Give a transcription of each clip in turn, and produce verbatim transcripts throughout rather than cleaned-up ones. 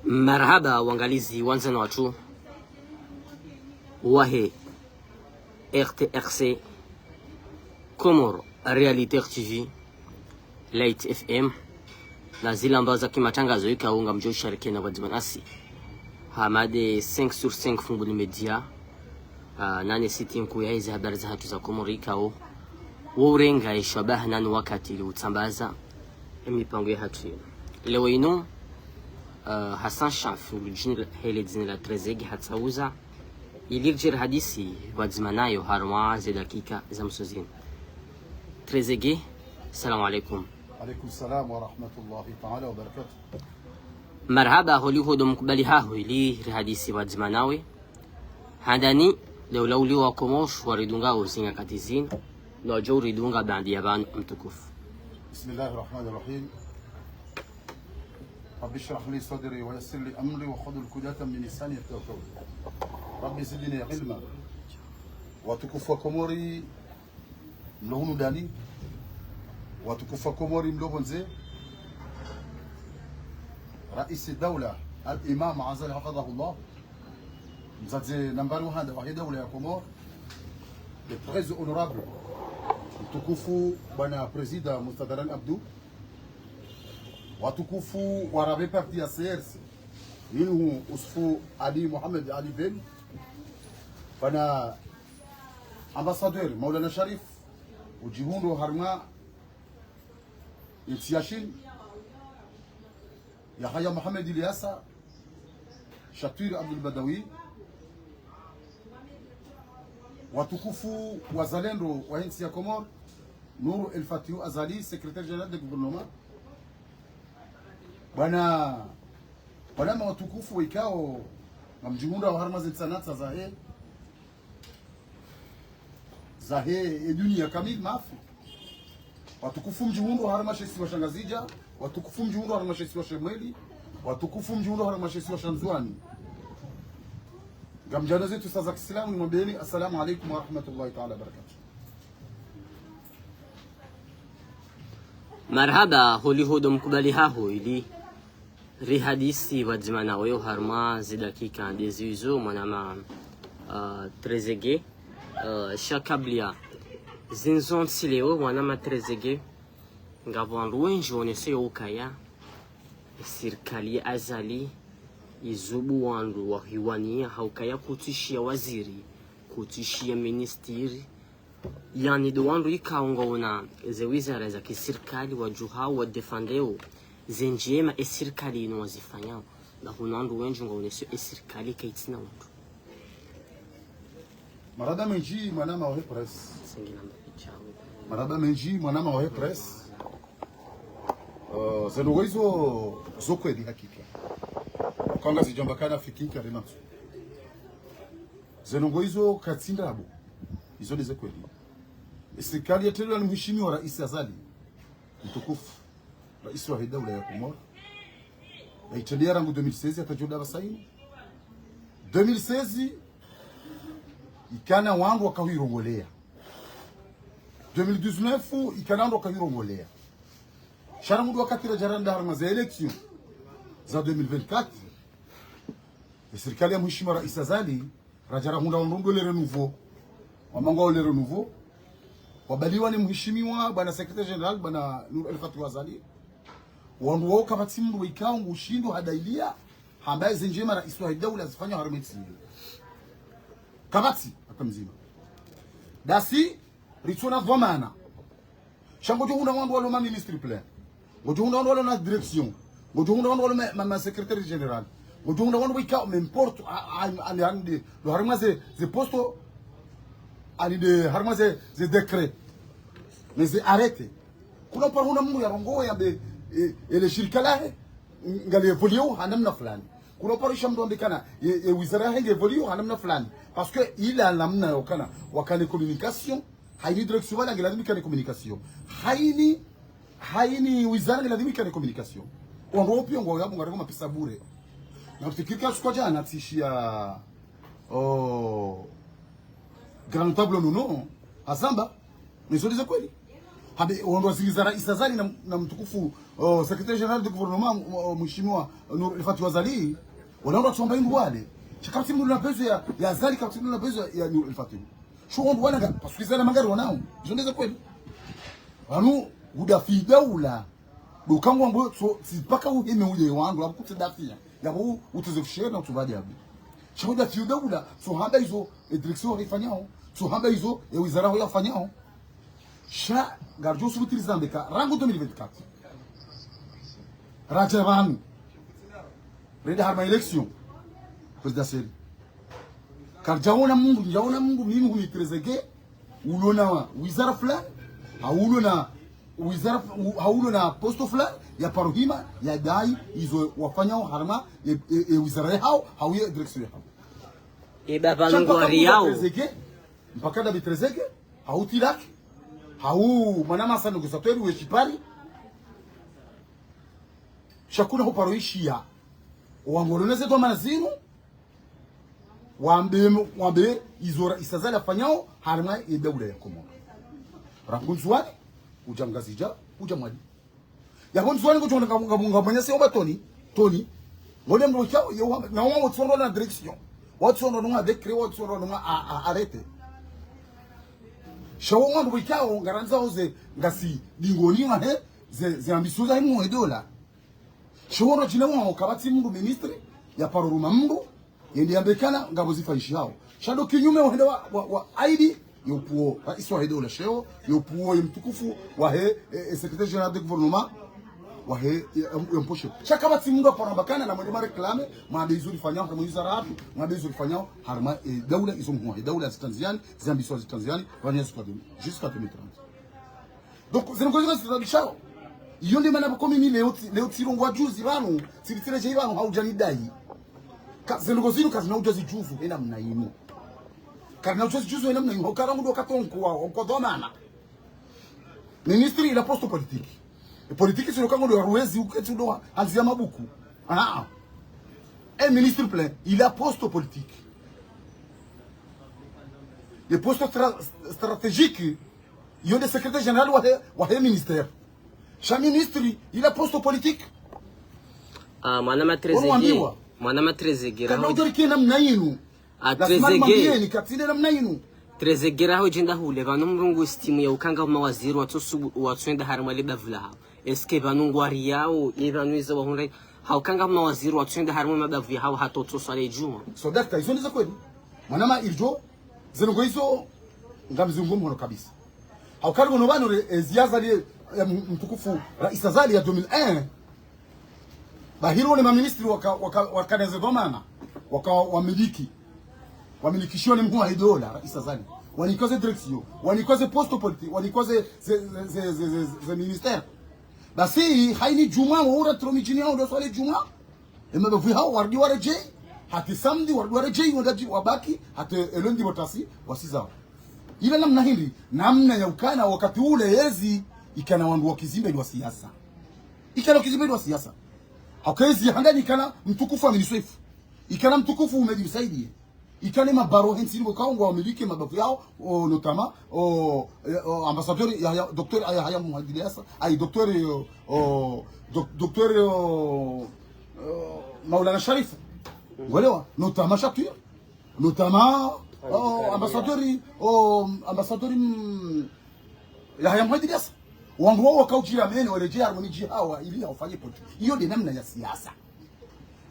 Marahaba wangalizi wandzani watru wahe R T R C, Comores Réalité T V, Light F M, na zila mbaza kimatangazo ikao ngamdjo sharikiana pvwadzima nasi. Hamade cinq sur cinq Fumbuni Média, ah, nane siti nkuu ya hizi habari zahatru za Komori ikao wo urenga ishabaha nani wakati ili utsambaza emipango yahatru yinu. Leo inu, ah, Hassan Shafi, ulujini hele dzina la Trezeguet, hatsauza ili ridjeri hadisi pvwadzima nayo harumwa ze dakika za mwiso zinu. Trezeguet, salamu alaikum. Alaikum salam wa rahmatullahi ta'ala wa barakatuh. Marahaba, holiho ndo mkubali haho ili rihadisi pvwadzima nawe. Handani, le ulauli wa Komori waridungao zi nyakati zinu, no wadjo uridunga baanda ya pvanu mtukufu. بسم الله الرحمن الرحيم. رب اشرح لي صدري ويسر لي أمري واحلل عقدة من لساني يفقهوا قولي. رب زدني علما. Watukufu wa Komori, mlo hunu ndani, watukufu wa Komori mlo pvondze, Raisi Daula, Al-Imam Azali hafidhahullah, mdzadze nambari wa handa wahe daula ya Komori, le très honorable, mtukufu bwana Président Mustadharani Abdou, watukufu wa rabe parti ya C R C, minhu Usfu Ali Mohamed Ali Ben, bwana Ambassadeur Maulana Sharif, udjihundro harumwa entsi ya Chine, Yahaya Mohamed Ilyasa, Shatir Abdul Badawi, watukufu wazalendo wa entsi ya Komori, Nour El Fath Azali, secrétaire général de gouvernement, bwana, bwana ma watukufu waikao ngamdjihundrao harumwa ze ntsanatsa zahe, zahe e dunia kamili, mafi. Watukufu mdjihundrao harumwa she isiwa sha Ngazidja, watukufu mdjihundrao harumwa she isiwa sha Mwali, watukufu mdjihundrao harumwa she isiwa sha Ndzuani. Ngamdjana zetu sa za kiislamu nimwambieni, assalamu alaikum wa rahmatullahi ta'ala wa barakatuh. Marahaba, holiho ndo mkubali haho ili rihadisi pvwadzima nawe harumwa ze dakika nde zizo, mwanama, ah, Trezeguet. Ah, sha kabla ya zinu zontsi leo, mwanama Trezeguet, ngapvo wandru wendji waonesao ukaya sirikali ya Azali izubu wandru wahiwania, ha ukaya kutsuishia waziri, kutsuishia ministiri, yaani ndo wandru ikao ngwaona ze wizara za kisirikali wadjuhao wadefandeo ze ndjema e sirikali inu wazifanyao. Na hunu wandru wendji ngwaonesao e sirikali kaitsina wandru. Marahaba mendji mwanama wahe presse. Singina mbapi chawe. Marahaba mendji mwanama wahe presse. Euh, ze ndrongoo izo zo kweli hakika. Kanga zidjamba kana fikika rimatsu. Ze ndrongoo izo katsi ndrabo. Izo nde ze kweli. E sirikali yatrendwa ni mheshimiwa Raisi Azali, mtukufu, Raisi wahe daula ya Komori. Yaitrendeya rangu deux mille seize hata djo dapvasa inu. Deux mille seize, ikana wandru wakahuirongoleya. Deux mille dix-neuf, ikana wandru wakahuirongoleya. Sha rangu ndo wakati radja randa harumwa ze élections za deux mille vingt-quatre, e sirikali ya mheshimiwa Raisi Azali, radja rahundra wandru ndo le renouveau. Wamangwa wo le renouveau, wabaliwa ni mheshimiwa bwana secrétaire général, bwana Nour El Fath Azali. Wandru wao kapvatsi mndru waikao ngushindro hadailia hamba ze ndjema Raisi wahe daula zifanya harumwa entsi. Kapvatsi, hata mdzima. Ndasi, ritsina dhwamana. Sha ngodjo hundra wandru walo ma ministre plein. Ngodjo hundra wandru walo na direction. Ngodjo hundra wandru walo ma, ma, ma secrétaire général. Ngodjo hundra wandru waikao, mais n'importe, a, a, a, a, nde, ndo harumwa ze, ze postes, a, nde harumwa ze, ze décrets. Mais ze arrêtés. Kuna upara hundra mndru yarongowe yambe, e, e, le shirika lahe, ngali évoluéo ha namna fulani. Kuna upara isha mndru yambe kana, e, e, wizara yahe nge évoluéo ha namna fulani. Parce que ila namna yokana, wakane communication, haini direction wala nge lazima ikane communication. Haini, haini wizara nge lazima ikane communication. Wandru wao pia ngwao yabo ngarengao mapesa bure. Na kufikiri ka siku djana tsishiya, oh, Grand Tableau nuno, azamba, mais zo nde ze kweli. Habe, wandru wazingiza raisi Azali na, na mtukufu, oh, secrétaire général du gouvernement, oh, mheshimiwa Nour El Fath Azali. Wala wandru watsamba hindru wale. Sha kapvatsi mndru na besoin ya, ya Azali, kapvatsi mndru na besoin ya Nour El Fath. Sho wandru wale nga, parce que zana magari wanao. Izo ndeze kweli. Pvanu, udafi daula. Ndo kangwa mbo, so, tsi mpaka uheme ule wandru, apvo kutsi dafiya. Yapvo, utseze fushere na utsubadi abi. Sha udafi daula, so hamba izo, e direction yafanyao. So hamba izo, e wizara yafanyao. Sha, ngaridjo subutiri zambe ka, rangu deux mille vingt-quatre. Radja pvanu. Rende harumwa élection présidentielle. Karidjaona mndru, ridjaona mndru, mimi humi Trezeguet, ulo na wizara fulani, hau ulo na wizara, hau ulo na poste fulani, ya paro hima, ya dai, izo wafanyao harumwa, e, e, e wizara yahao, hau ye direction yahao. E baba. Sha mpaka ngwari mndru yao. Trezeguet, mpaka David Trezeguet, hau Tilak, hau mwana masa ndugu Satweli we Shipari. Sha kuna huparo ishiya. Wangoloneze dhwamana zinu, wambe, wambe izo raisi Azali yafanyao, harumwa ye daula ya Komoro. Rangu Ndzuwani, udja Ngazidja, udja Mwali. Yapvo Ndzuwani kutsu nga, nga, nga mwenye se oba Tony, Tony. Ngole mndru ikao, ye wa, na wa watsondro na direction. Watsondro nunga décret, watsondro nunga a, a, arrêté. Sha wo wandru ikao, ngarandzao ze, ngasi, dingoni wa he, ze, ze ambition za himu he daula. Sha wo ndo djina wao, kapvatsi mndru ministre, ya paro ruma mndru, yende yambe kana, ngapvo zifanyishihao. Sha ndo kinyume wahende wa, wa, wa aidi, yo puo, raisi wahe daula sheo, yo puo ye mtukufu, wahe, e, e, secrétaire général du gouvernement, wahe, e, em, em, poshe. Sha kapvatsi mndru aparo amba kana, na mwende ma réclamer, mwambe izo rifanyao, harumwa wizara hatru, mwambe izo rifanyao, harumwa, e, daula, izo mhuu wahe daula zitanziani, ze ambition zitanziani, pvanu ya jusqu'à deux mille trente. Donc, zinu ngo zinu zitadishao. Iyo nde mana pvoko mimi leo tsi, leo tsirongowa juzi pvanu, tsiri tsire dje pvanu, hau djani dai. Ka, zinu ngo zinu kazina udja zijuzu, hena mna inu. Kazina udja zijuzu, hena mna inu, hau karangu ndo katonko wa, wa kwa dhwamana. Ministre ila poste politique. E politique silo kango ndo ruwezi uketsi ndo anzia mabuku. Ah. E ministre plein, ila poste politique. E poste stra-, stratégique, iyo nde secrétaire général wahe, wahe ministère. Sha ministre, ila poste politique. Ah, mwana ma Trezeguet. Wanu wambiwa. Mwana ma Trezeguet, kana raho udjori kena mna inu. Ah, lazima Trezeguet. Nimwambieni, katsina namna inu. Trezeguet raho djenda hule, pvanu mrungu estimu ya ukanga mawaziri watsosubu, watswenda harumwa le bavu lahao. Est-ce que pvanu ngwari yao, ye pvanu izo wahundra, hau kanga mawaziri watswenda harumwa mabavu yahao hata utsoswali djumwa. So, dakta, izo ndizo kweli. Mwana ma iljo, zinu ngo izo, ngamzungu mhono kabisa. Hau kari ngono pvanu re, e, ziara li, e, m-, mtukufu, raisi Azali ya deux mille un. Bahiri wone maministri waka, waka, wakaneze dhwamana, waka wamiliki. Wamilikishiwa ni mhuu wahe daula, raisi Azali. Wanikwa ze direction, wanikwa ze poste politique, wanikwa ze, ze, ze ministère. Basi, haini djumwa, waura tro midjini yao, ndo swali djumwa. Ema bavu hao, warudi waredjei. Hata samedi, warudi waredjei, wandadji wabaki, hata e lundi watasi, wasizao. Ila namna hindri, namna ya ukana, wakati ule yezi, ikana wandru wa kizimbe ni wa siasa. Ikana wa kizimbe ni wa siasa. Hauka yezi, handani ikana mtukufu Amini Swefu. Ikana mtukufu Umedi Msaidie. Ikana mabaro hentsi ni wakao ngwa wamiliki mabavu yao, o, notamment, o, e, o, ambassadeur Yahya, docteur Yahya Mouhaddi Ilyas, ayi, docteur, o, o, doc-, docteur, o, o, Maulana Sharif. Ngwelewa, notamment Chatur, notamment, o, ambassadeur, o, ambassadeur, mm, Yahya Mouhaddi Ilyas. Wandru wao wakaujira mene, waredjei harumwa midji hawo, ili ya ufanye politique. Iyo nde namna ya siasa.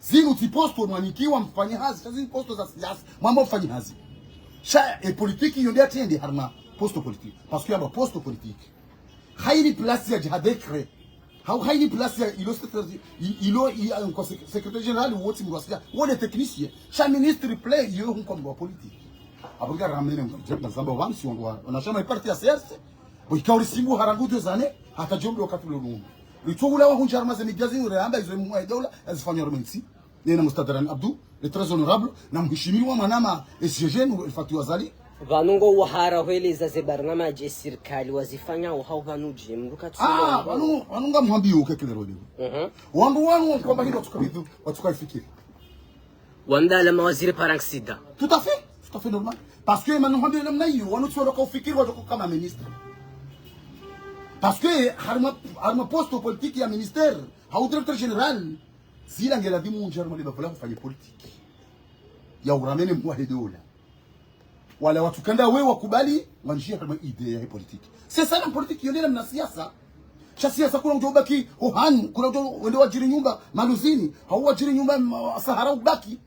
Zinu tsi poste mwanikiwa mfanye hazi, sha zinu poste za siasa, mwamba mfanye hazi. Sha, e politique iyo nde yatrende harumwa poste politique. Parce que yamba poste politique. Haini place ya dja ha décret. Hau haini place ya ilo secrétaire, i-, ilo i-, a, nko sec-, secrétaire général, wotsi mndru wa siasa, wone technicien. Sha ministre plein, iyo nko mndru wa politique. Apvo nga ramene, nga zamba wanu si wandru wa, wanachama parti ya C R C. Bo ikao risimbu harangu deux années, hata djombe wakati ule unu. Ritso ula wahundja harumwa ze média zinu, reamba izo mhuu wahe daula, yazifanya harumwa ntsi. Nena Mustadran Abdou, le très honorable, na mheshimiwa mwanama S G G, Nour El Fath Azali. Pvanu ngo wahara hweleza ze barnamaji sirikali wazifanyao hau pvanu dje, mndru katsu. Ah, pvanu, pvanu ngamhwambiyo uke kile rodi. Mhm. Wandru wanu wanu kwamba hilo watsukabidhi, watsukaifikiri. Wandala mawaziri parang sida. Tout à fait, tout à fait normal. Parce que manu hwambiyo namna iyo, wanu tsi waloka ufikiri, waloka kama ministre. Parce que harumwa, harumwa poste politique ya ministère, hau directeur général, zila nge ladhimu undjie harumwa le bavu la hufanya politique ya uramene mhuu wahe daula. Wala watru kanda we wakubali, wandjie harumwa idée yahe politique. C'est ça la politique, yo nde namna siasa. Sha siasa kuna udjo ubaki ohanyu, kuna udjo wende wadjiri nyumba Maluzini, hau wadjiri nyumba, mm, Sahara ubaki.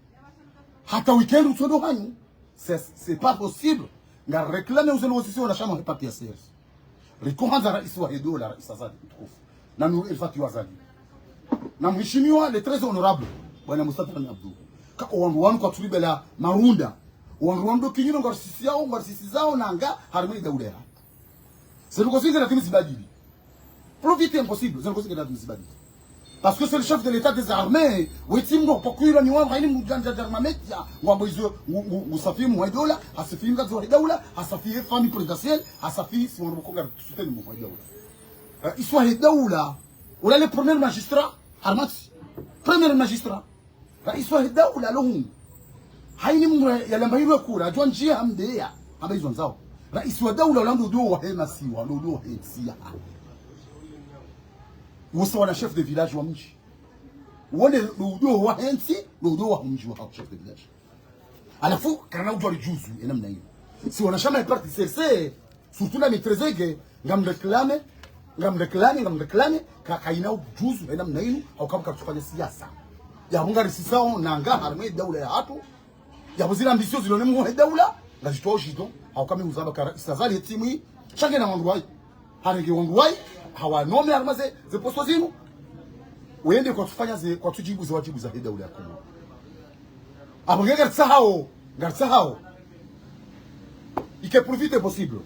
Hata weekend utsonde ohanyu. C'est, c'est pas possible. Ngari réclamer uzeni wosisi wanashama he parti ya C R C. Riko handza raisi wahe daula, raisi Azali mtukufu, na Nour El Fath wa Azali, na mheshimiwa le très honorable bwana Moussa Dramane Abdou. Ka owandru wanu kwatsu ribela marunda. Owandru wanu ndo kinyume ngwarisisiyao, ngwarisisizao nanga harumwa idaula ya. Zendrongoo zingi ladhimu zibadili. Plus vite impossible, zendrongoo zingi ladhimu zibadili. Parce que c'est le chef de l'État des armées. Wetsi mndru hupakuyilwa ni wandru, hayini mndru djandja dja harumwa média ngwambo izo, ngu, ngu, ngusafiyi mhuu wahe daula, hasafiyi mkazi wahe daula, hasafiyi famille présidentielle, hasafiyi si wandru pvoko ngari soutenir mhuu wahe daula. Raisi wahe daula, ula le premier magistrat harumwa ntsi. Premier magistrat. Raisi wahe daula lo hunu. Hayini mndru yalamba hilo kula, adjua ndjia hamdeya, hamba izo ndzao. Raisi wa daula ula ndo udo wahe masiwa, ndo udo wahe ntsi ya. Wo sawa na chef de village wa mdji. Wo nde ndo udo wahe ntsi, ndo udo wahe mdji wa chef de village. Halafu, kana udjua ridjuzu, ye namna hini. Si wanashama he parti C R C, surtout na maîtrise ke, ngamréclamer, ngamréclamer, ngamréclamer, ka, kayina udjuzu, ye namna hini, hauka mkatsufanya siasa. Yapvo ngarisisao nanga harumwa idaula yahatru, yapvo zila ambition zilo ne mhuu wahe daula, ngazitwao shido, hauka mi huzamba ka raisi Azali he timu yi, sha ngena wandru wayi. Harenge wandru wayi, hawanome harumwa ze, ze poste zinu. Wende kwatsufanya ze, kwatsudjibu ze wadjibu zahe daula ya Komoro. Apvo nge ngaritsahao, ngaritsahao. Ike plus vite possible.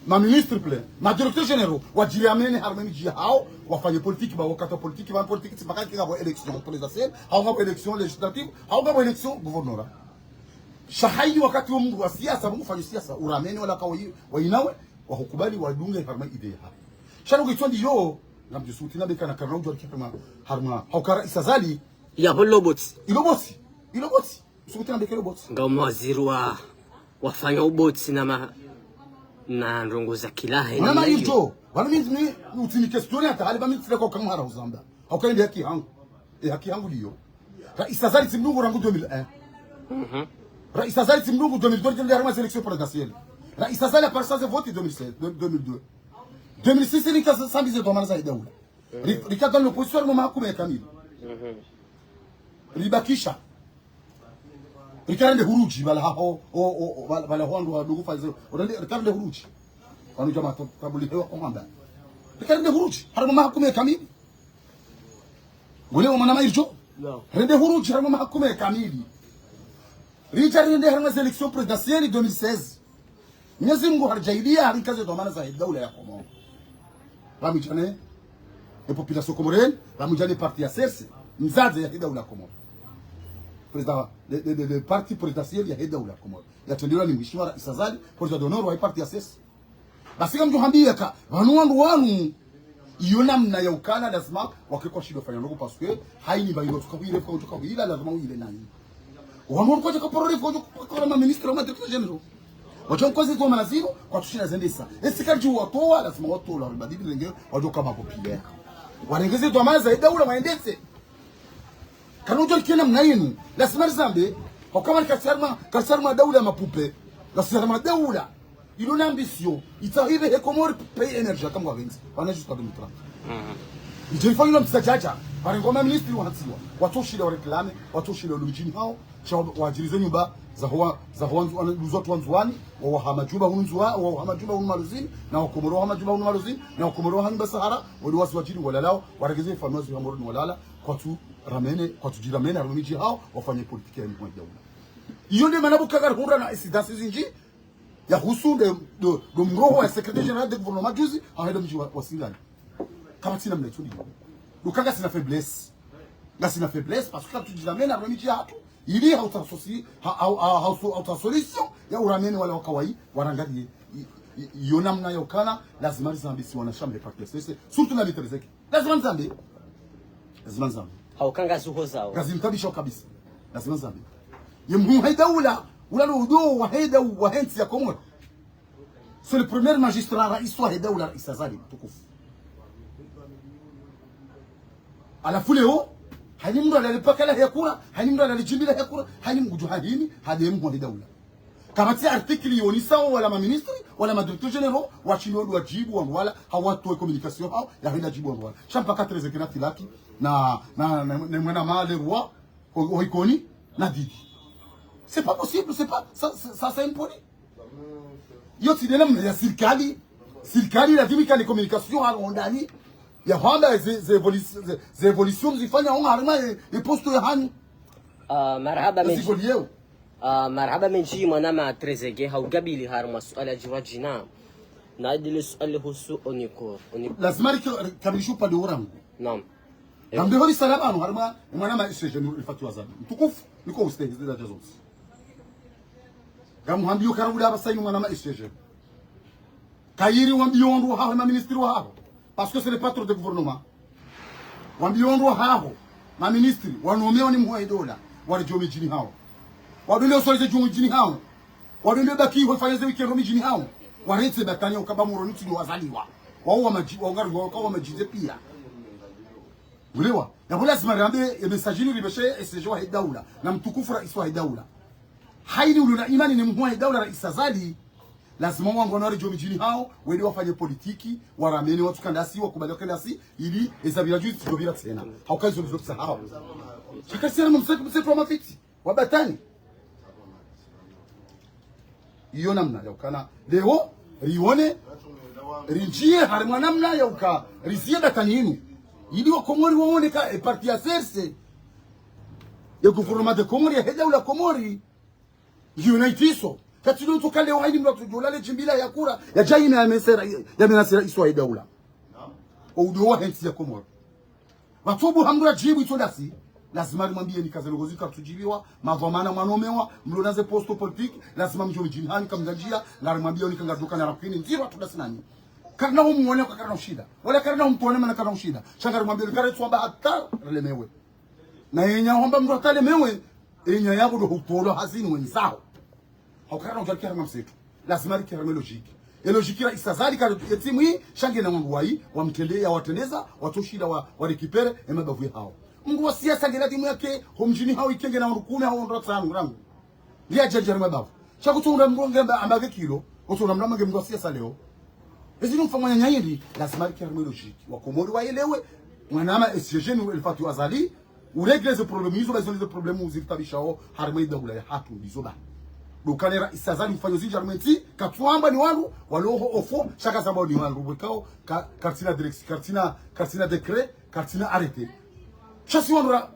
Ma ministre plein, ma directeur généraux, wadjiri amene harumwa emidji yahao, wafanye politique, ba wakati wa politique, ba politique, tsi mpaka ki ngapvo élection présidentielle, hau ngapvo élection législative, hau ngapvo élection gouvernorat. Sha hayini wakati wo mndru wa siasa, mndru ufanya siasa, uramene wala kawayi, wayinawe, wahukubali, wadunge harumwa idée yahawo. Sha no kitswa ndiyo, ngamdjo suti na beka na karina udjua rike harumwa, harumwa, hauka raisi Azali. Yapvo lo botsi. Ilo botsi. Ilo botsi. Suti na beka ilo botsi. Nga mawaziri wa, wafanya ubotsi na ma, na ndrongoo za kilahe. Wana na ma iyo. Irjo. Wana mi, mi, utini question hata hali ba mi tsile kwa kamhara uzamba. Hauka inde haki hangu. E haki hangu ndiyo. Raisi Azali tsimdungu rangu deux mille un. Mhm. Raisi Azali tsimdungu deux mille deux, nde harumwa ze élection présidentielle. Raisi Azali aparisa ze vote deux mille seize, de, deux mille deux. Deux mille six, rika sa-, sambize dhwamana zahe daula. Ri-, rika dans l'opposition harumwa mahakuma ya kamili. Mhm. Ribakisha. Rika rende hurudji, bala haho, o, o, o, bala, bala ho wandru wa dungu faze. Orende, rika rende hurudji. Wanu djamaa ta-, tabuli hewa kwa hamba. Rika rende hurudji, harumwa mahakuma ya kamili. Ngole wa mwana ma irjo. Naam. Rende hurudji harumwa mahakuma ya kamili. Ridja rende harumwa ze élection présidentielle deux mille seize. Mwenyezi Mungu haridjaaliya harika ze dhwamana zahe daula ya Komoro. Pvamwedja ne, e population comorienne, pvamwedja ne parti ya C R C, mdzadze yahe daula ya Komoro. Président, le, le, le, le parti présidentiel yahe daula ya Komoro. Yatrendelwa ni mheshimiwa raisi Azali, président d'honneur wahe parti ya C R C. Basi ngamdjo hambiya ka, pvanu wandru wanu, iyo namna ya ukana lazima, wake kwashindo fanya ndrongoo, parce que, hayini ba iyo tsuka huile, kwa tsuka huila, lazima huile nayi. Wanu wanu kwadjaka paro refu, kwadjaka paro ma ministre, ma directeur généraux. Wadjo nkoze dhwamana zinu, kwatsushinda zendesa. Esi karidjo watowa, lazima watowa, waribadili renge, wadjo kama populaire. Warenge ze dhwamana zahe daula, waendese. Kana udjo rike namna inu, lazima rizambe, hauka mani karitsi harumwa, karitsi harumwa daula ya mapupe, karitsi harumwa daula. Ilo na ambition, itsahibe he Komori pays émergent, kamwe wapvendze, wana jusqu'à deux mille trente. Mhm. Idje ifanyilwa mtsadjadja, warengwa ma ministre wahatsiwa, watsoshile wa réclamer, watsoshile wa lumidjini hawo, sha wa-, wadjirize nyumba, za huwa, za huwa Ndzu-, wana, luzo tu wa Ndzuwani, wa, waha majumba hunu Ndzuwa-, wa, waha majumba hunu Maluzini, na wa Komoro waha majumba hunu Maluzini, na wa Komoro waha nyumba Sahara, wali wazi wadjiri walalao, waregeze ifamiya zi ha Moroni walala, kwatsu ramene, kwatsu djiramene, harumwa midji hawo, wafanye politique ya mhuu wahe daula. Iyo nde mana buka ngari hundra na incidence zindji, ya husu nde, ndo, ndo mroho wa secrétaire général de gouvernement juzi, hahenda mdji wa, wa Singani. Kapvatsi namna itso ndiyo. Ndo ka ngasina faiblesse. Ngasina faiblesse, parce que karitsu djiramene harumwa midji yahatru, ili hauta sosi-, ha-, ha-, ha-, hauso-, hauta solution, ya uramene wala wakawayi, warangaliye, i-, i-, iyo namna ya ukana, lazima rizambe si wanashama he parti ya C R C, surtout na maîtrise ke. Lazima nizambe. Lazima nizambe. Hauka ngazi ho zawo. Ngazi mtabisha kabisa. Lazima nizambe. Ye mhuu wahe daula, ula ndo udo wahe dau-, wahe ntsi ya Komoro. C'est le premier magistrat, rais wa he daula, rais Azali, mtukufu. Halafu leo, hayini mndru halale paka lahe kura, hayini mndru halale djimbi lahe kura, hayini mndru hahimi, hade mhuu wa he daula. Kapvatsi article yonesao wala maministri, wala madirecteurs généraux, washindo wadjibu wandru wala, hawatowa communication hawo, yahenda djibu wandru wala. Sha mpaka treize kena tilaki, na, na, na, na mwana male roi, ho, ho Ikoni, na Didi. C'est pas possible, c'est pas, ça, ça, ça, c'est impoli. Iyo tsi nde namna ya sirikali. Sirikali lazima ikane communication harumwa ndani. Ya hwamba ze, ze evolu-, ze, ze évolution zifanya hon harumwa ye, ye poste ya hanyu. Ah, marahaba mendji. Zivolieo. Ah, marahaba mendji mwanama Trezeguet, ha ukabili harumwa suala djirwa djina. Na ndile suala husu ONUCOR. ONUCOR. Lazima rike-, rikamilishe upande worangu. Naam. Ngambe hori salama ano, harumwa, mwanama S G N, Elfati Azali. Mtukufu, niko ustehi, zile daraja zontsi. Ngamuhambiyo karabu da pvasa inu mwanama S G N. Kayiri wambiyo wandru wahaho, maministri wahaho. Parce que c'est le patron de gouvernement. Wambiyo wandru wahaho, maministri, wanomewa ni mhuu wa he daula, waredjee midjini hawo. Wadunde uswalize djuu midjini hawo. Wadunde baki hufanya ze weekend midjini hawo. Waretse batani ukaba Moroni tsi ndo wazaliwa. Wawo wa madji, wa ngari, wa, wa madjize pia. Ulewa. Yapvo lazima rambe, ye message inu ripveshe S G wa he daula, na mtukufu rais wa he daula. Hayini ulona imani ne mhuu wa he daula rais Azali, lazima wandru wanu waredjee midjini hawo, wende wafanye politiki, waramene wandru kandasi, wakubali wakandasi, ili ezapvira djuzi zidjopvira tsena. Hauka izo ndizo tsahawo. Shaka siyana mumseke, mseke wa mafitsi, wa batani. Iyo namna ya ukana. Leo, rione, rinjiye harumwa namna ya uka, riziye batani inu. Ili wa Komori waone ka, e parti ya C R C, ya gouvernement de Komori, ya he daula Komori, ngiyo na itiso. Katsi ndo tsoka leo hayini mndru atsudjola le djimbi lahe ya kura, yadje yime ya mesera, ya menasera iso wa he daula. O udo wa he ntsi ya Komori. Watubu hamdru adjibu itso ndasi. Lazima rimwambiye ni kaze logozi kartsudjibiwa, mavwa mana mwanomewa, mlona ze poste politique, lazima mdjo midjini hanyu kamdjandjia, ngarimwambiye ni kanga duka na rakini, ndziro atsu ndasi nanyi. Karina humuone kwa karina ushinda. Wala karina humtuone mana karina ushinda. Sha ngarimwambiye ni kare tsuwamba hata rilemewe. Na yenya hwamba mndru hata lemewe, yenya yapvo ndo hutolwa hazini wendzaho. Hauka karina udjua rike harumwa msetu. Lazima rike harumwa logique. Ye logique rais Azali ka ye timu yi, sha ngena wandru wayi, wamtrende, yawatrendeza, watsoshinda wa, wa récupérer, ye mabavu yahawo. Mndru wa siasa ngena timu yahe, ho mdjini hawo ike ngena wandru kume, hawo wandru watsanu, rangu. Ndiye adjandja harumwa mabavu. Sha kutsuhundra mndru nge amba, amba nge kilo, kutsuhundra mndru amba nge mndru wa siasa leo. Ezi ni mfano nyanyindji, lazima rike harumwa logique. Wa Komori wayelewe, mwanama S G N, Elfati Azali, u régler ze problème izo, ba izo ndizo problème ziritabishao harumwa ye daula yahatru ndizo ba. Ndo ukana rais Azali ufanya zindji harumwa ntsi, katsuamba ni wandru, waloho ofo, sha kazamba ni wandru, wekao, ka, kartsina direct-, kartsina, kartsina décret, kartsina arrêté. Sha si wandru ra,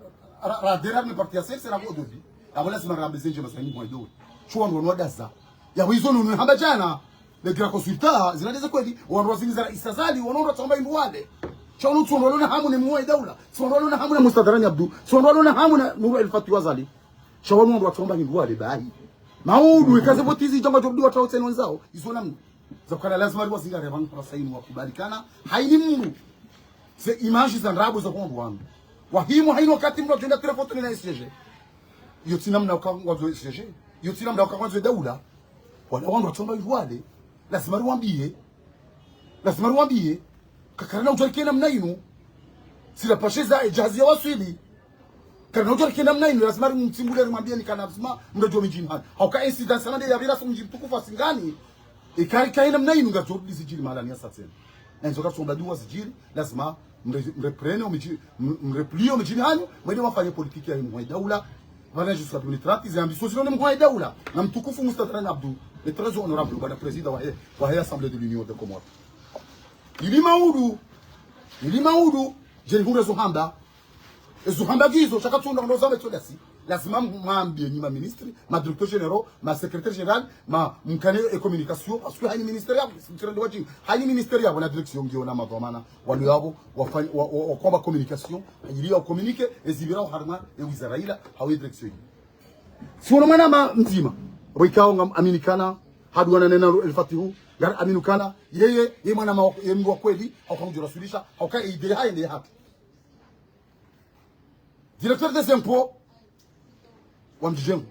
ra, ra adhérer harumwa parti ya C R C, ra vododi. Yapvo lazima rambe zindji maswali mhuu wa he daula. Sho wandru wanu wadaza. Yapvo izo nunu hamba djana. Le grand consultant, zina ndeze kweli, wandru wazini za rais Azali, wanu wandru watsamba hindru wale. Sha wanu tsi wandru walona hamu ne mhuu wa he daula, tsi wandru walona hamu na Mustadarani Abdu, tsi wandru walona hamu na Nuru Elfati Azali. Sha wanu wandru watsamba hindru wale bahi. Maudu, ikaze voti zidja ngwadjo rudi watsao tsena wendzaho, izo namna. Za kukana lazima riwazingare pvanu pvasa inu wakubalikana. Hayini mndru. Ze image za ndrabo za wandru wanu. Wahimu hayini wakati mndru adjoenda telefoni na S G N. Iyo tsi namna uka ngwandzo S G N. Iyo tsi namna uka ngwandzo daula. Wala wandru watsamba hindru wale. Lazima riwambiye. Lazima riwambiye. Ka karina udjua rike namna inu. Sila pasheza, e djahazi ya waswili. Karina udjua rike namna inu. Lazima rimtsimbule rimwambiye ni kana lazima mndru adjo midjini hanyu. Hauka incident sana nde yapvira so mdji mtukufu wa Singani. Ikari kayi namna inu ngazorudi zidjiri mahala ni ya sa tsena. Na izo katsomba duwa zidjiri, lazima mre-, mreprene o midji-, m-, mrepliye o midjini hanyu, mwende mwafanye politique ya mhuu wa he daula, pvanu jusqu'à deux mille trente, ze ambitions zilo ne mhuu wa he daula, na mtukufu Mustadarani Abdu, le très honorable, bwana président wa he, wa he Assemblée de l'Union des Comores. Ili maudu, ili maudu, djeni hundre zo hamba, ezo hamba ngizo, sha katsunda ndo zamba tso ndasi. Lazima mwambiye nyi ma ministres, ma directeurs généraux, ma secrétaire général, ma mkane e communication, parce que hayini ministère yapvo, si mtrende wadji, hayini ministère yapvo na direction ngiyo na madhwamana, wanu yapvo, wafanya, wa, wa, wakomba communication, ili ya communiquer, ezipvirao harumwa, e wizara ila, hawu e direction. Si wona mwanama mdzima, roikao ngam aminikana, haduwana nena ro El Fatihu, ngari aminikana, yeye, ye mwanama wa, ye mndru wa kweli, hauka mdjo rasulisha, hauka e idée haye nde yahatru. Directeur des impôts wa mdji djengu.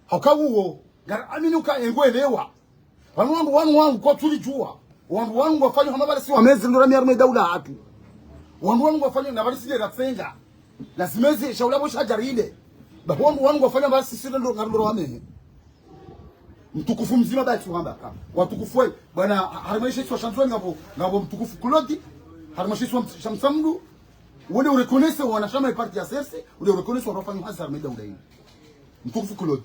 Hauka uwo, ngari amini uka engwelewa. Pvanu wandru wanu wangu kwatsu ridjuwa. Wandru wanu ngwafanyao hama pvala si wamezi ndo rami harumwa daula hatru. Wandru wanu ngwafanyao na pvala si nde ratsenga. Lazima ezi shaula pvo shadjarinde. Ba wandru wanu ngwafanyao pvala si sile ndo ngarumbo wamehe. Mtukufu mdzima ba tsi wamba ka. Watukufu we, bwana, ha-, harumwa she isiwa sha Ndzuwani ngapvo, ngapvo mtukufu Claude, harumwa she isiwa sha Mtsamudu, wende ureconnaisse wanashama ye parti ya C R C, wende ureconnaisse wafanyao hazi harumwa daula yinu. Mtukufu Claude.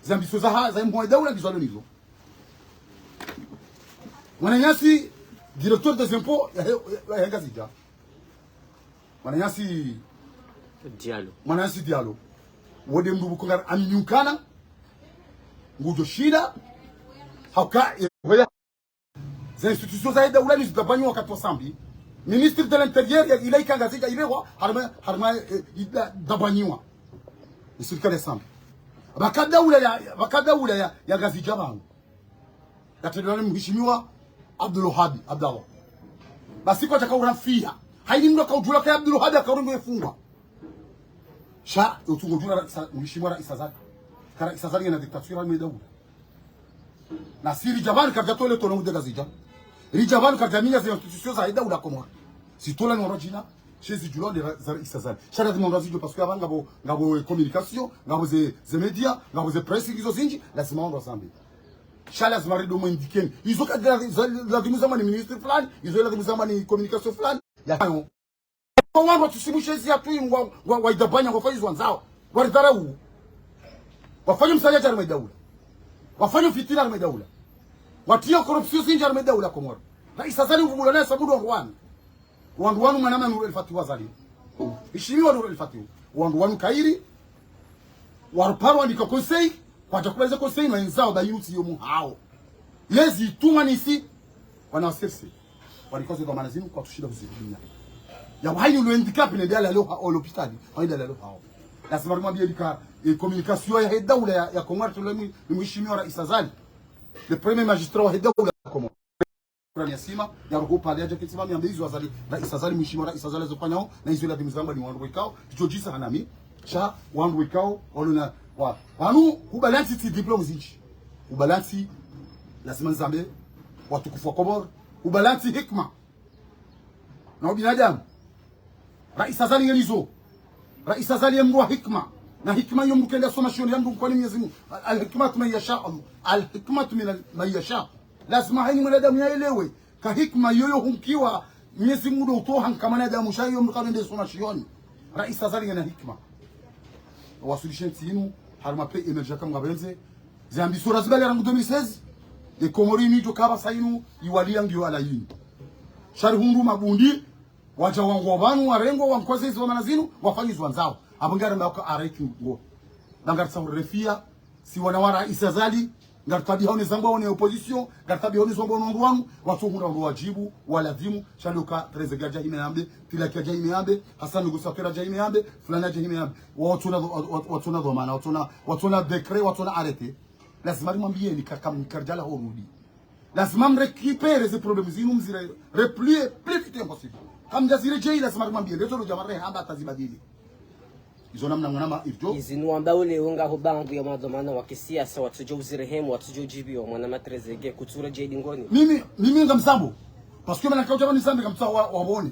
Zambiso zaha, za mhuu wa daula ngizo alo nizo. Mwananyasi, directeur des impôts, ya he-, ya, ya Ngazidja. Mwananyasi Diallo. Mwananyasi Diallo. Wode mndru pvuko ngari aminyukana. Ngudjo shinda. Hauka, e, hoya. Za institutions za daula ni zidabanywa wakati wa Sambi. Ministre de l'Intérieur ya, ila ika Ngazidja ibewa, harumwa, harumwa, e, ida-, dabanywa. Ni sirikali ya Sambi. Pvaka daula ya, pvaka daula ya, ya Ngazidja pvanu. Yatrendwa ni mheshimiwa Abdul Wahab Abdallah. Basi kwataka uramfiya. Hayini mndru akaudjula ka Abdul Wahab akaurungu efungwa. Sha, utsungo djula ra-, sa-, mheshimiwa Raisi Azali. Ka Raisi Azali ngena dictature harumwa daula. Na si ridja pvanu karidja tole tono ngu de Ngazidja. Ridja pvanu karidja minya ze institutions za daula Komori. Si tola ni wandru djina, she zidjulwa nde ra-, za Raisi Azali. Sha lazima wandru wazidjuwe parce que apvaha ngapvo, ngapvo communication, ngapvo ze, ze média, ngapvo ze presse ngizo zindji, lazima wandru wazambe. Sha lazima rido mwendikeni. Izo ka la-, za-, lazimu zamba ni ministre fulani, izo lazimu zamba ni communication fulani. Ya hayo. Kwa wandru watsusimu she ezi ya twi ngwa, ngwa, ngwa idabanya ngwafanyao izo wandzao. Waridharau. Wafanya msanya harumwa daula. Wafanya fitina harumwa daula. Watriya corruption zindji harumwa daula Komori. Raisi Azali uvubulwa naye sabudu wandru wanu. Wandru wanu mwanama Nour El Fath Azali. Heshimiwa Nour El Fath. Wandru wanu kayiri. Waruparwa ndika conseil. Kwadja kubaliza conseil no wenzao ba yutsi yo muhao. Yezi itumwa nisi. Wana wa C R C. Walikuwa zo dhwamana zinu kwatsushinda kuzidunya. Ya wahayini ulo handicapé ne dala leo ha, o lopitali. Wahayini dala leo hao. Lazima rimwambiye ndika, e, communication ya he daula ya, ya Komori tole mwi-, ni mheshimiwa Raisi Azali. Le premier magistrat wa he daula ya Komori. Kurani ya sima, ya ruhu pale, ya djaketi mami, ambe izo Azali, Raisi Azali, mheshimiwa Raisi Azali zofanyao, na izo lazimu zamba ni wandru wekao, djodjisa hanami, sha wandru wekao, walona, wa, wanu, hubalansi tsi diplôme zindji. Hubalansi, lazima nizambe, watukufu wa Komori, hubalansi hikma. Na ubinadamu. Raisi Azali ngena izo. Raisi Azali ye mndru wa hikma. Na hikma yo mndru kenda soma shioni ya mndru mkwani Mwenyezi Mungu. Al-, al-hikmatu man yasha Allah. Al-hikmatu min al-, man yasha. Lazima hayini mwanadamu yaelewe. Ka hikma yoyo hunkiwa Mwenyezi Mungu ndo utoha nka mwanadamu sha yo mndru kavende soma shioni. Raisi Azali ngena hikma. Wasulishe ntsi inu, harumwa pays émergent kamwe ngapvendze. Zambi sura zibali rangu deux mille seize. Ye Komori inu idjo kapvasa inu, iwaliya ngiyo ala inu. Sha rihundru mabundi, wadja wangu wa pvanu, warengwa, wankoze izo dhwamana zinu, wafanye izo wandzao. Apvo ngaramba waka arrêté ngo. Ba ngaritsaho refiya, si wana wa Raisi Azali, ngaritabiha one zamba one opposition, ngaritabiha one zamba one wandru wanu, watsohundra wandru wadjibu, walazimu, sha leo ka Trezeguet hadja hime yambe, Tilaki hadja hime yambe, Hassan Ndugu Safira hadja hime yambe, fulani hadja hime yambe. Watsona, wa-, wa-, watsona dhwamana, watsona, watsona décret, watsona arrêté. Lazima rimwambiyeni ka-, kam-, karidjala horudi. Lazima mrécupérer ze problèmes zinu mzire replier plus vite impossible. Kamdja ziredjeyi lazima rimwambiye, lezo lo djama rehamba hata zibadili. Izo namna mwanama irjo. Izinu wamba ule unga ho bangu ya madhwamana wa kisiasa, watsudjo uzirehemu, watsudjo udjibiwa, mwanama Trezeguet, kutsuredjeyi dingoni. Mimi, mimi ngamsambo. Parce que mana kaudja pvanu nizambe kamtsa wa, wapvone.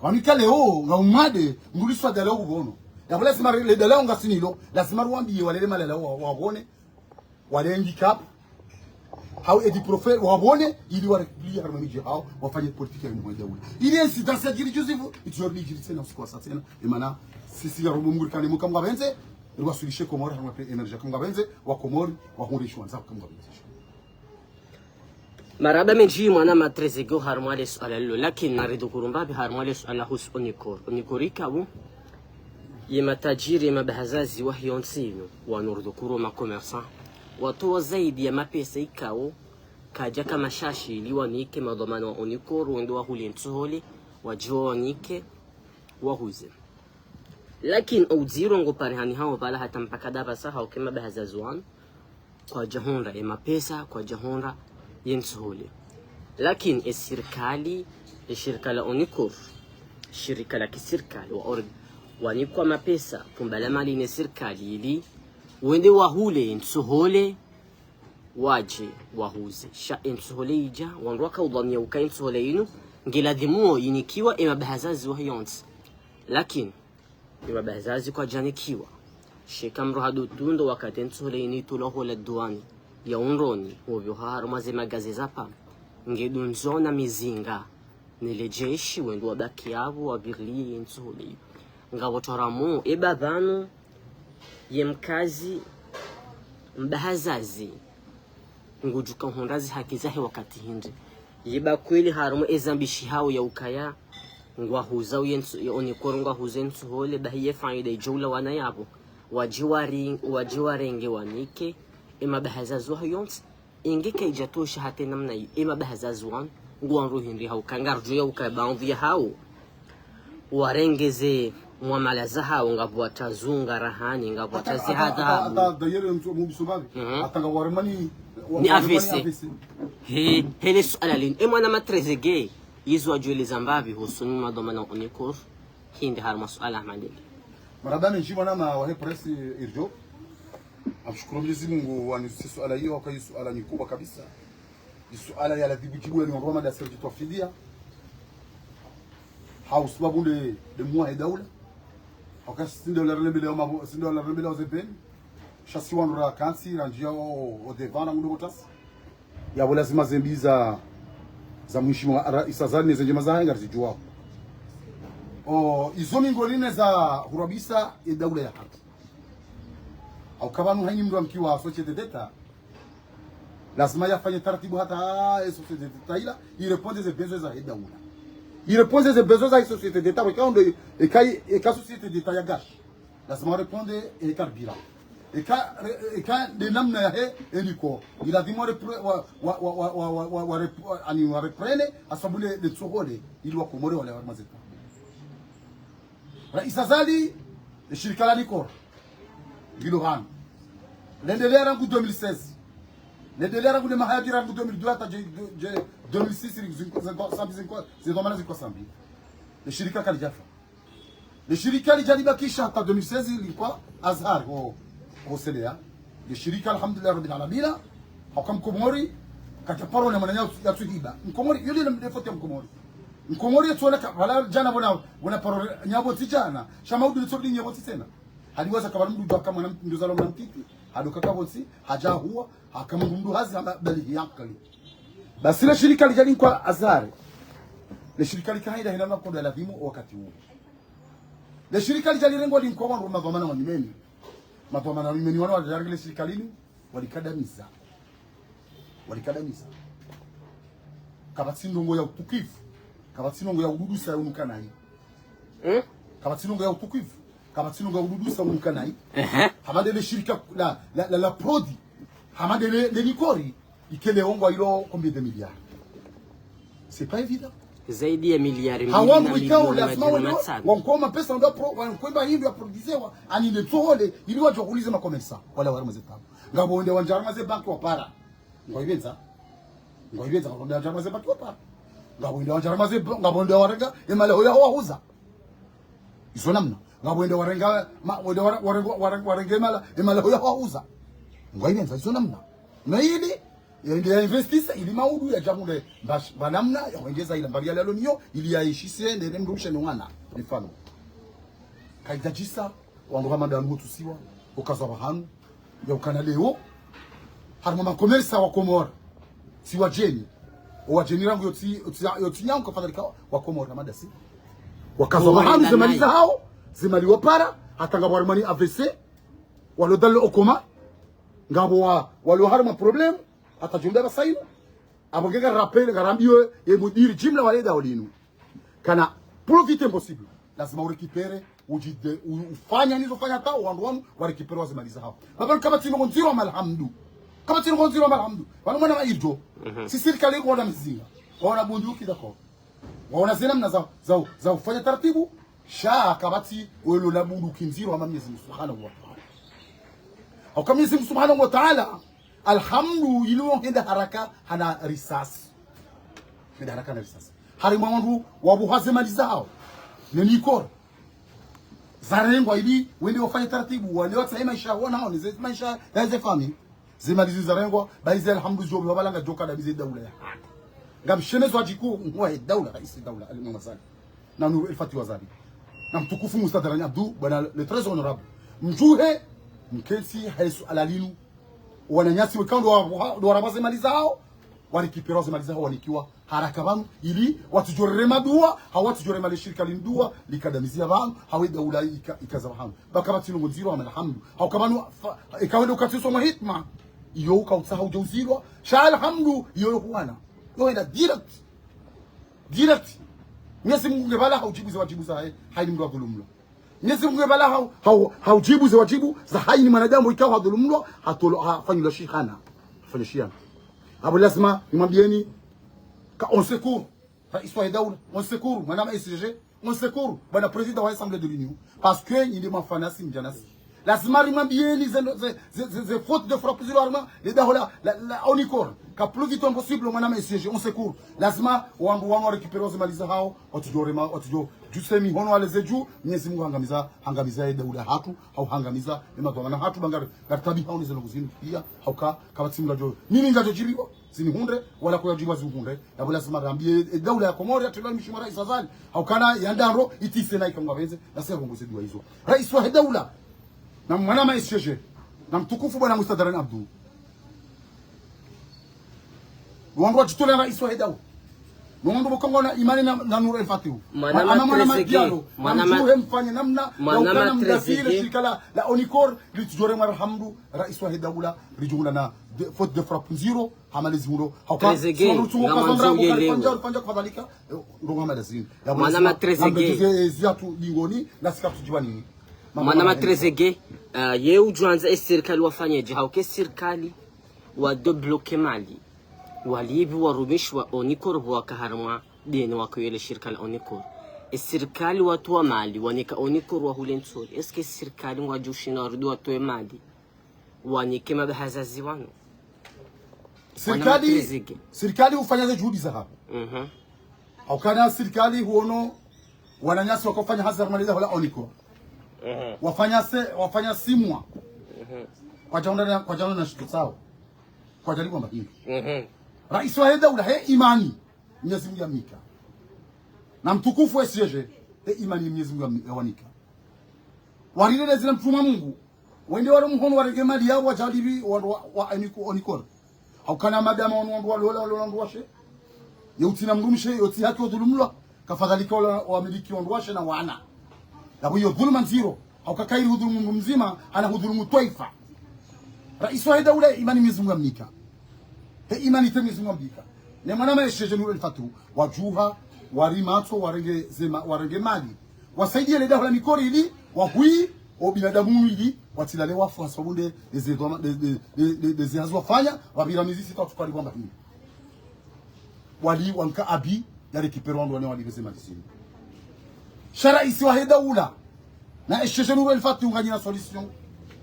Wamika leo, nga umade, nguliswa dalao kupvono. Ya pvo lazima re-, le dalao ngasinalo, lazima ruwambiye walele malalao wa, wapvone. Wale handicapé, hau edi profil, wapvone, ili warepliye harumwa midji hao, wafanye politique ya mwenye ule. Ili incidence ya djiri juzi pvo, idjo ridjiri tsena usiku wa sa tsena, emana, sisi ya rubu mnguri kane muka mngapvendze, ili wasulishe Komori harumwa pays émergent kamwe ngapvendze, wa Komori, wahundre shiwandza kamwe ngapvendze. Marahaba mendji mwanama Trezeguet harumwa le suala lilo, lakini naridhukuru mbapvi harumwa le suala husu ONICOR. ONICOR ikao, ye matajiri, ye mabahazazi wa hiyo ntsi inu, wanu ridhukuru ma commerçants. Watowa zaidi ya mapesa ikao, kayadjaka mashashi ili wanike madhwamana wa ONICOR, wende wahule ntsohole, wadjo wanike, wahuze. Lakini o udziro ngo parihani hao pvala hata mpaka dapvasa hauka ye mabahazazi wanu, kwadjahundra ye mapesa, kwadjahundra ye ntsohole. Lakini e sirikali, e shirika la ONICOR, shirika la kisirikali wa org-, wanikwa mapesa, pumba la mali ne sirikali ili, wende wahule ye ntsohole, wadje wahuze. Sha entsohole idja, wandru wakaudhwaniya uka entsohole inu ngiladhimu yinikiwa emabahazazi wahe yontsi. Lakini emabahazazi kwadjanikiwa. Sheka mdru hadotunda wakati entsohole inu itolwa hola duwani ya Undroni, wopvyo harumwa zemagaze za pvanu, ngedundzona mizinga nele jeshi wendru wabaki yapvo wavirilie entsohole iyo. Ngapvo twaramu eba pvanu ye mkazi mbahazazi ngudjuka hundra zehaki zahe wakati hindri. Yeba kweli harumwa ezambishi hawo ya ukaya ngwahuza uye ntso-, ya Onicor ngwahuza entsohole, bahi ye faida idjo ulawana yapvo. Wadje wari-, wadje warenge wanike emabahazazi wahe yontsi. Inge kaidjatosha hata namna iyo, emabahazazi wanu ngwandru hindri hauka ngardjo ya uka baadhwi yahawo warenge ze mwamala zahawo, ngapvo watazunga rahani, ngapvo watazihadhabu. Ata, ata, ata, d'ailleurs, mtu, mtu, mtu, Mhm. ata nga waremani, wa-, Ni waremani A V C. A V C. He, hele suala linu. E mwana ma Trezeguet, yizo wadjueleza mbapvi hosoni mwa madhwamana Onicor, hindri harumwa suala hama ndele. Marahaba mendji mwanama wahe presse Irjo. Namshukuru Mwenyezi Mungu wanizise suala iyo, waka i suala ni kubwa kabisa. I suala ya ladhibu djibu ya ni wandru wa madasi ridjitwafidia. Hau sababu nde, nde mwa he daula. Hauka si nde ola rembele wa mabo-, si nde ola rembele wa zepeni. Sha si wandru rakantsi, randjia o, o devant na ngundo botasi. Yapvo lazima zembi za, za mheshimiwa Raisi Azali ne ze ndjema zahe ngarizidjuwao. O, izo miongoni ne za hurabisa e daula ya haki. Hauka pvanu hayina mndru amkiwa société d'État, lazima yafanye taratibu hata e société d'État ila, i répondre ze besoin za he daula. I répondre ze besoin za e société d'État, weka ondo, eka, eka société d'État ya gaz. Lazima wa répondre e carburant. Eka, eka nde namna yahe eliko. Ilazimu wa repre-, wa, wa, wa, rep-, ani wa reprene, asabu le, le tsohole, ili wa Komori wale wa mazeta. Raisi Azali, le shirika la Onicor, ngilo hanu. Lendelea rangu deux mille seize. Lendelea rangu le mahayati rangu deux mille deux, hata je, je, deux mille six, zinko, zinko, sambi zinko, zinko mana zinko sambi. Le shirika kalidjafa. Le shirika lidja libakisha hata deux mille seize lilikuwa Azhar ho, ho Selea. Le shirika, alhamdulillah rabbil alamina, hauka Mkomori, kadja paro na mwana ya, ya tsuhiba. Mkomori, yoli na mdefoti ya Mkomori. Mkomori ya tsuona ka, wala djana bona, bona paro nyabo tsi djana. Sha maudu ni tsodi nyabo tsi tsena. Hadi waza kabala mdru djaka mwana mdru zalo mwana mtiti. Hadi kaka botsi, hadja huwa, haka mdru mdru hazi hama bali hiyakali. Basi le shirika lidja linkwa Azhar. Le shirika lika haida hina makodo ya ladhimu wakati huo. Le shirika lidja lirengwa linkwa wandru madhwamana wa nyumeni. Madhwamana wa nyumeni wanu wadjarenge le shirika linu, walikadamiza. Walikadamiza. Kapvatsi ndrongo ya utukivu. Kapvatsi ndrongo ya ududusa ya unuka nayi. Hmm? Kapvatsi ndrongo ya utukivu. Kapvatsi ndrongo ya ududusa ya unuka nayi. Ehe. Hama nde le shirika la, la, la, la Prodi. Hama nde le, le Onicor. Ikele ongwa ilo combien de milliards? C'est pas évident. Zaidi ya miliari mbili na milioni madjana matsanu. Hawa mwikao lazima wende wa nkoma pesa ndo pro, wa nkwemba hindru ya produisewa, ani nde tsohole, ili wadjo kulize makomersa, wala wari maze tabu. Ngapvo wende wandjara maze banki wapara. Ngwaipvendza. Ngwaipvendza, ngapvo wende wandjara maze banki wapara. Ngapvo wende wandjara maze ba-, ngapvo wende warenga, emali ho ya wahuza. Izo namna. Ngapvo wende warenga, ma-, wende ware-, warenga, warenga, warenga emali, emali ho ya wahuza. Ngwaipvendza, izo namna. Na ili, yende ya investisa, ili maudu ya djamule, mbash-, mba namna, ya wendjeza ila mbali ya lalo niyo, ili ya ishise, nene mdrumshe ni wana, mifano. Kaidjadjisa, wandru hama nde wanu hutusiwa, ukazwa pvahanu, ya ukana leo, harumwa makomersa wa Komori, si wadjeni, o wadjeni rangu yotsi, yotsi, yotsi nyangu kafadhalika wa Komori, hama ndasi. Wakazwa pvahanu ze mali zahao, ze mali wapara, hata ngapvo warimani A V C, walo dalo okoma, ngapvo wa, walo harumwa problème, hata djumbe pvasa inu, apvo nge nga rappel, nga rambiwe, ye mudiri jimla wale daho linu. Kana, pour vite impossible. Lazima urécupérer, udjide, u-, ufanya nizo fanya hata, wandru wanu, warécupérer waze mali zahao. Pvapvanu kapvatsi ndrongo ndziro hama alhamdu. Kapvatsi ndrongo ndziro hama alhamdu. Wanu mwana ma Irjo. Mhm. Si sirikali ngwona mizinga. Ngwona bunduki d'accord. Ngwona ze namna za, za, za ufanya taratibu. Sha kapvatsi welo na bunduki ndziro hama Mwenyezi Mungu Subhanahu wa Ta'ala. Hauka Mwenyezi Mungu Subhanahu wa Ta'ala, alhamdu, ili wo henda haraka hana risasi. Henda haraka hana risasi. Harimwa wandru wabuha ze mali zahao. Ne Onicor. Zarengwa ili wende wafanye taratibu, wende watsahe maesha wanao, ne ze maesha ya ze famille. Ze mali zinu zarengwa, bahi ze alhamdu zidjo pvira pvala ngadjo kadamize daula yahatru. Ngamshemezao djiku, mhuu wahe daula, raisi daula, Ali Mwinyi Azali. Na Nour El Fath Azali. Na mtukufu Mustadharani Abdou, bwana le très honorable. Mdjuhe, mkentsi, ha le suala linu. Wananyasi wekao ndo wa-, ndo waramba ze mali zahao, warécupéra ze mali zahao, wanikiwa haraka pvanu, ili watsidjo rema dua, hau watsidjo rema le shirika linu dua, likadamiziha pvanu, hau ye daula ika-, ikaza pvanu. Ba kapvatsi ndrongoo ndziro hama alhamdu. Hau ka pvanu, fa-, eka wende ukatsi usoma hitma, iyo uka utsaha udja uzilwa, sha alhamdu, iyo yo huwana. Yo henda direct. Direct. Mwenyezi Mungu nge pvala haudjibu ze wadjibu zahe, hayini mndru yadhulumlwa. Mwenyezi Mungu nge pvala hau-, hau-, haudjibu ze wadjibu za hayini mwanadamu ikao hadhulumlwa, hatolo-, hafanyilwa shihana. Hafanyilwa shihana. Apvo lazima nimwambieni, ka on secours, raisi wahe daula, on secours, mwanama S G, on secours, bwana président wa Assemblée de l'Union. Parce que nyinyi mwafanasi mdjanasi. Lazima rimwambieni ze, ze, ze, ze, ze fautes de frappe zilo harumwa le daho la, la, la ONICOR. Ka plus vite possible, mwanama S G, on secours. Lazima wandru wanu warécupéra ze mali zahao, watsidjo rema, watsidjo, djuse mihono waleze dju, Mwenyezi Mungu hangamiza, hangamiza ye daula yahatru, hau hangamiza ye madhwamana yahatru, ba ngari, ngari tabi hau ne ze ndrongoo zinu, pia, hauka, kapvatsi mndru yadjo, mimi ngadjo djiriwa, zinihundre, wala kuyadjiriwa zihundre, yapvo lazima rambiye, e, daula ya Komori, yatrilwa ni mheshimiwa raisi Azali, haukana ya ndraru, itise na ikangwa pvendze, na se rongoze dua izo. Raisi wahe daula, na mwanama S G G, na mtukufu bwana Mustadharani Abdou. Wandru wadjitolea raisi wahe daula. Wandru pvoko ngwana imani na, na Nour El Fath. Mwanama Trezeguet, mwanama, mdjuhe mfanye namna, mwanama Trezeguet. Shirika la, la ONICOR, litsidjo rema alhamdu, raisi wahe daula, ridjungula na de, faute de frappe ndziro, hama le zihulo. Hauka, Trezeguet, siwa nutsungo ngamwandzo kazandra, yelewe. Kufanya, kufanya kadhalika, eh, ndrongoo hama le zinu. Mwanama Trezeguet. Nambe tuze, eh, ziatu dingoni, na sika tujiba nini. Mwanama Trezeguet, eh, ye udjwandza e sirikali wafanye dje, hauka e sirikali wa débloquer mali. Walipvi warumishi wa ONICOR pvo waka harumwa deni waka yele shirika la ONICOR. E sirikali watowa mali, wanika ONICOR wahule ntsoli. Est-ce que sirikali ngwadjo ushinda warudi watowe mali? Wanike mabahazazi wanu. Sirikali, sirikali ufanya ze juhudi zahaho. Mhm. Haukana sirikali huono wananyasi wakofanya hazi harumwa le daho la ONICOR. Mhm. Wafanya se, wafanya six mois. Mhm. Kwadjaonana, kwadjaonana na shitru shao. Kwadjalipvwa mba hindru. Mhm. Raisi wahe daula, he imani Mwenyezi Mungu yamnika. Na mtukufu S G G, he imani Mwenyezi Mungu yam-, yawanika. Warile le zina mtrumwa Mungu. Wende walo mhono warenge mali yapvo wadjalipvi wandru wa, wa, wa ONICOR. Haukana madama wanu wandru walola, walola wandru washe. Ye utsina mdrumshe, ye utsi haki wadhulumlwa. Kafadhalika wala wamiliki wandru washe na wana. Yapvo iyo dhuluma ndziro. Hauka kayiri hudhulumu mndru mdzima, hana hudhulumu twaifa. Raisi wahe daula imani Mwenyezi Mungu yamnika. He imani te Mwenyezi Mungu yamnika. Ne mwanama S G G Nour El Fath, wadjuha, warimatso, warenge zema, warenge mali. Wasaidiye le daho la ONICOR ili, wahuyi, o binadamu ili, watsilale wafu, hasabunde, eze dhwama, de, de, de, de, de zihazi wafanya, wapvira mezi sita watsukali wamba hini. Wali wanka abi, ya récupérer wandru wane walipve ze mali zinu. Sha raisi wahe daula, na S G G Nour El Fath nganyina solution,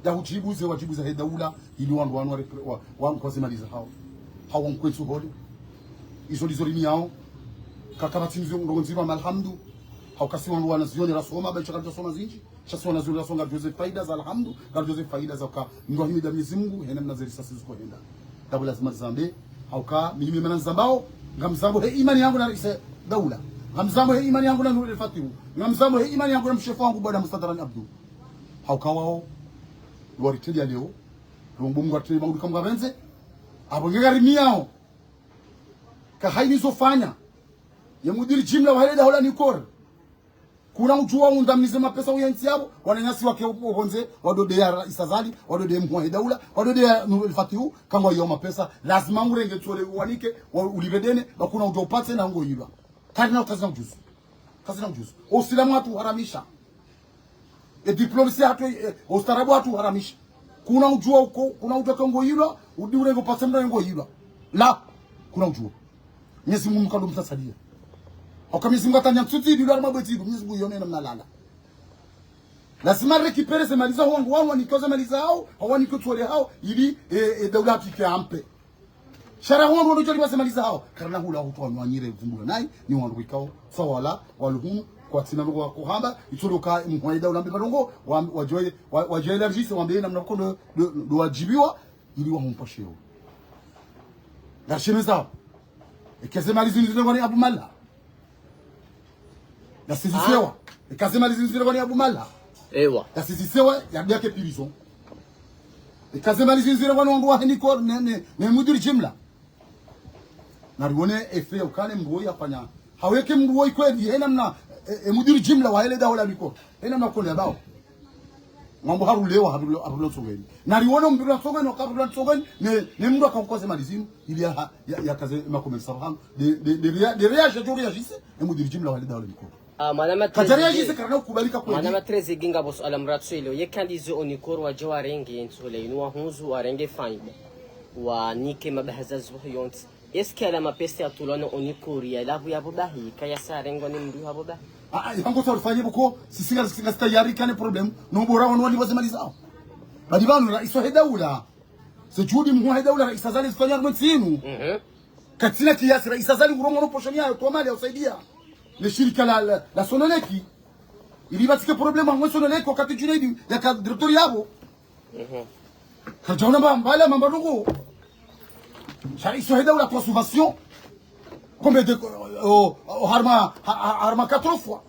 ya hudjibu ze wadjibu zahe daula, ili wandru wanu wa, wa, wa, kwa ze mali zahao. Hau wankwetsu hole. Izo ndizo rimiyao. Kakapvatsi ndziro ndrongoo ndziro hama alhamdu. Hauka si wandru wanazioni rasoma, ba isha karidjasoma zindji. Sha si wanazioni rasoma ngaridjuwa ze faida za alhamdu, ngaridjuwa ze faida za uka mndru ahimida Mwenyezi Mungu, hena mna ze risasi zikohenda. Ndapvo lazima rizambe, hauka mimi mana nizambao, ngamzambo he imani yangu na raisi daula. Ngamzambo he imani yangu na Nour El Fath. Ngamzambo he imani yangu na mshefu wangu bwana Mustadharani Abdou. Hauka wao, waritrendeya leo, lombo Mungu aritrendeya magudu kamgapvendze, apvo nge ngarimiyao. Ka hayini zofanya. Ye mudiri jimla wahe le daho la ONICOR. Kuna udjuwa undamize mapesa uye ntsi yapvo, wananyasi wake opvondze, wadodeya raisi Azali, wadodeya mhuu wahe daula, wadodeya Nour El Fath, kangwa iyo mapesa, lazima urenge tsole uwanike, wa, ulipve dene, ba kuna udjuwa upatse na ungoyilwa. Karina, kazina ujuzu. Kazina ujuzu. O usilamu hatru haramisha. E diplomasia hatru, e, o ustaarabu hatru haramisha. Kuna udjuwa uko, kuna udjuwa kengoyilwa, udi urenge upatse mndru yengoyilwa. La, kuna udjuwa. Mwenyezi Mungu mkado mtasaliya. Hauka Mwenyezi Mungu atanya ntsudzi, bilwa harumwa bwezi, Mwenyezi Mungu yone na mnalala. Lazima récupérer ze mali za wandru wanu, wanike ze mali zahao, hau wanike tsole hao, ili, e, e, daula hakike ampe. Sha ra wandru wanu djolipva ze mali zahao. Karina hula hutu wanu wanyire vumbula nayi, ni wandru wikao, sawa wala, waluhumu, kwatsina ndrongoo wakohamba, itsolo ka mhuu wahe daula mbe ndrongoo, wa, wadjoye, wa, wadjoye élargir, wambe namna kondo, ndo, ndo wadjibiwa, Ili wahumpa sheo. Ngarishemezao. Eka ze mali zinu zirengwa ni Abu Mala. Yasizisewa. Eka ze mali zinu zirengwa ni Abu Mala. Ewa. Yasizisewa, yadjake prison. Eka ze mali zinu zirengwa ni wandru wahe Nikori, ne, ne, ne mudiri jimla. Nariwone effet ukana mdru woyi yafanya. Haweke mdru woyi kweli, hena mna, e, e, mudiri jimla wa hele daula Nikori. Hena mna kole yabao. Mambo harulewa, harule-, harule Ntsongeni. Nariwone mdru wa Ntsongeni, waka mdru wa Ntsongeni, ne, ne mdru akaukoze mali zinu, ili ya, ya, yakaze makomersa hanu. De, de, de, rea-, de reaje, jo reajise, e mudiri jimla wa hele daula Nikori. Ah, madame Kadja reajise, Trezeguet. Karana ukubalika kweli. Madame Trezeguet, ngapvo suala mratso ilo. Ye kalizo Onicor wadje warenge ntsu le inu wahundru warenge faida. Wanike mabahaza zuhu yontsi. Est-ce que yala mapesa yatolwa no Onicor yalawa yapvo bahi, kayasarengwa ni mdru hapvo bahi? Ah, ah, ipango tsa urifanye buko, sisi nga, sisi nga tayari kane problème, no bora wanu walipve ze mali zao. Badi pvanu raisi wahe daula. Ze juhudi mhuu wahe daula raisi Azali zifanya harumwa entsi inu. Mhm. Katsina kiasi raisi Azali ngurongoa no poshoni yayo, towa mali ya usaidia. Le shirika la, la, la Sonelec. Ili pvatsike problème harumwa Sonelec wakati Junaidi yaka directeur yapvo. Mhm. Kadjaona mba, mbala mamba ndugu. Sha raisi wahe daula atowa subvention. Combien de, o, o, harumwa, ha, ha, harumwa quatre fois.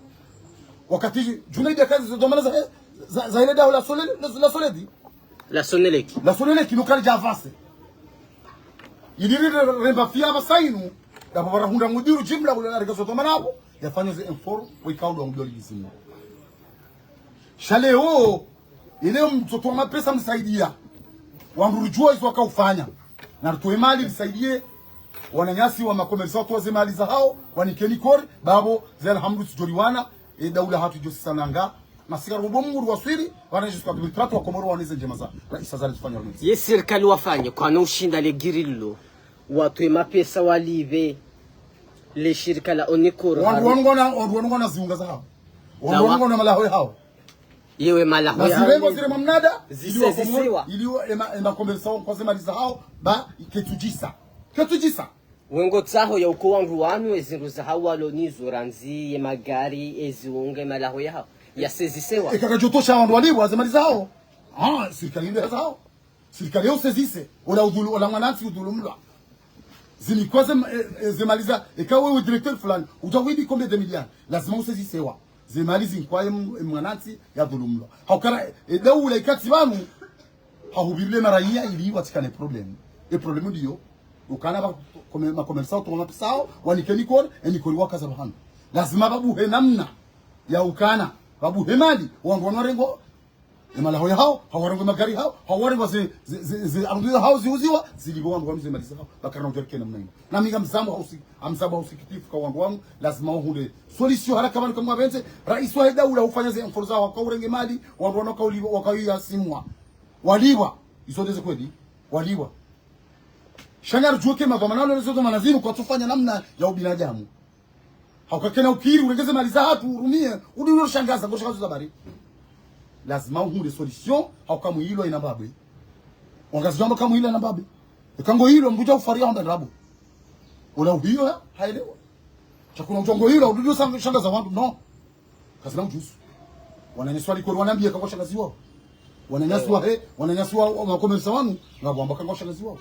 Wakati Junaidi yakazi zo dhwamana za, za, za ile daula la Sonel-, la, la Sonelec. La Sonelec. La Sonelec, inu kalidja avancer. Ili ri, ri, remba fiya pvasa inu, yapvo pvara hundra mudiri jimla ule arika zo dhwamana yapvo, yafanye ze efforts, weka ndo wa mdjoli lizimu. Sha leo, ile mtoto wa mapesa msaidia. Wandru ridjua izo wakaufanya. Naritowe mali risaidie. Wananyasi wa makomersa watowe ze mali zahao, wanike Onicor, bapvo, ze alhamdu tsidjoliwana, e daula hatru idjo sisananga. Masika robo muru waswili, wana jusqu'à deux mille trente wa Komoro wane ze ndjema za raisi Azali zifanya. Ye sirikali wafanye, kwana ushinda le giri lilo, watowe mapesa walipve, le shirika la Onicor. Wandru wanu ngwana, wandru wanu ngwana ziunga zahao. Wandru wanu ngwana malaho yahao. Yewe malaho yahao. Na zirengwa ziremwa mnada, ili wa Komoro, ili wa ema, ema komersa wakoze mali zahao, ba, ketsudjisa. Ketsudjisa. Wengo tsaho ya uko wandru wanu, ezindru zahao walo nizo randzi, ye magari, eziunga, malaho yahao. Yasezisewa. Eka kadjotosha wandru walipvwa ze mali zahao. Ah, sirikali inde zahao. Sirikali yo usezise, ola udhulu-, ola mwanantsi udhulumlwa. Zinikwa ze, e, e, ze mali za, eka wewe directeur fulani, udja wili combien de milliards, lazima usezisewa. Ze mali zinikwa ye m-, e mwanantsi yadhulumlwa. Haukana, e, daula ikatsi pvanu, hahupvirile maraya ili watsikane problème. E problème ndiyo, ukana ba, kome-, makomersa watowa mapesa yahao, wanike Onicor, e Onicor wakaza pvahanu. Lazima pvabuhe namna, ya ukana, pvabuhe mali, wandru wanu warengwe, e malaho yahao, hau warengwe magari yahao, hau warengwe ze, ze, ze, ze, ardhi zahao ziuziwa, zilipve wandru wanu ze mali zahao, ba karina udjarike namna inu. Na mi ngamzambo hausi-, ngamzambo ha usikitifu ha wandru wanu, lazima wahundre solution haraka pvanu kamwe pvendze, raisi wahe daula hufanya ze efforts zahao, haka urenge mali, wandru wanu waka ulipvwa, waka uyasimwa. Walipvwa, izo ndeze kweli, walipvwa. Sha ngaridjuwe ke madhwamana walo lezo dhwamana zinu kwatsufanya namna ya ubinadamu. Hauka kena ukiri, urenge ze mali zahatru, urumie, udi ulo shangaza, ngo shangaza za bari. Lazima uhundre solution, hauka mwilwa ina mbapvi. Wangazidjo amba ka mwilwa ina mbapvi. Eka ngo ilwa, mdru udja ufariya hamba ndrabo. Ola uhiyo ya, haelewa. Sha kuna udjo ngo ilwa, udi ulo sang-, shangaza wandru, no. Kazina ujuzu. Wananyasi wa Onicor wanambia ka ngwashangaziwao. Wananyasi wahe, wananyasi wa, wa makomersa wanu, ngapvo wamba ka ngwashangaziwao.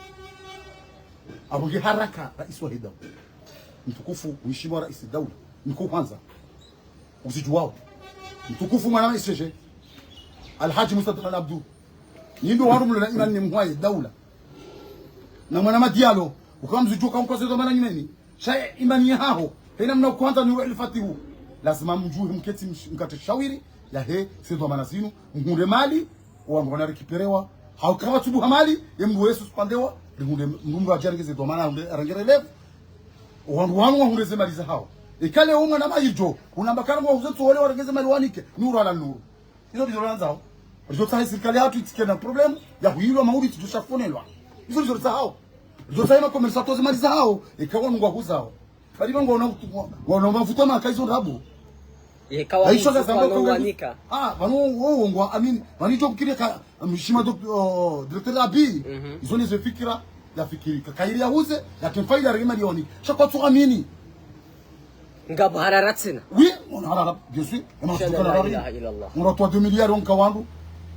Apvo nge haraka, raisi wahe daula. Mtukufu, mheshimiwa raisi daula. Nikuhwandza. Uzidjuwao. Mtukufu mwana wa S G. Alhaji Musa Dhamani Abdu. Nyi ndo wandru mlo na imani ne mhuu wahe daula. Na mwana Madialo, uka mzidjuwa ka mkwaze dhwamana nyumeni. Sha imani yahaho, hena mna ukwandza ni ule fatihu. Lazima mdjuhe mketsi msh-, mkatre shawiri, yahe, ze dhwamana zinu, mhundre mali, wandru wana récupérewa. Hauka pvatsubuha mali, ye mdru wesu supandewa, rihundre mdru mdru adjarenge ze dhwamana, ahundre, arenge relève. Wandru wanu wahundre ze mali zahao. Eka leo mwana mayidjo, unamba ka ngwahuze tsu wale warenge ze mali wanike, nuru ala nuru. Izo ndizo randzao. Ridjo tsaha sirikali yahatru itsike na problème ya huilwa mauri tsidjo shafonelwa. Izo ndizo ritsahao. Ridjo tsaha makomersa watowe ze mali zahao, eka wanu ngwahuzao. Badi pvanu ngwaona, ngwaona mafuta maka izo ndrabo. Eka wanu ngwahuzao wanika. Ah, pvanu wo, wo ngwa amini. Pvanu idjo fikiri ka, mheshimiwa doc-, oh, directeur Abi. Mhm. Izo ndizo fikira, yafikiri. Ka, kayiri yahuze, yake mfaida renge mali yawanike. Sha kwatsu amini. Ngapvo harara tsena. Oui, on harara, bien sûr. Ema Shada suka la harara. Ilaha illallah. On reçoit deux milliards, on kawandru.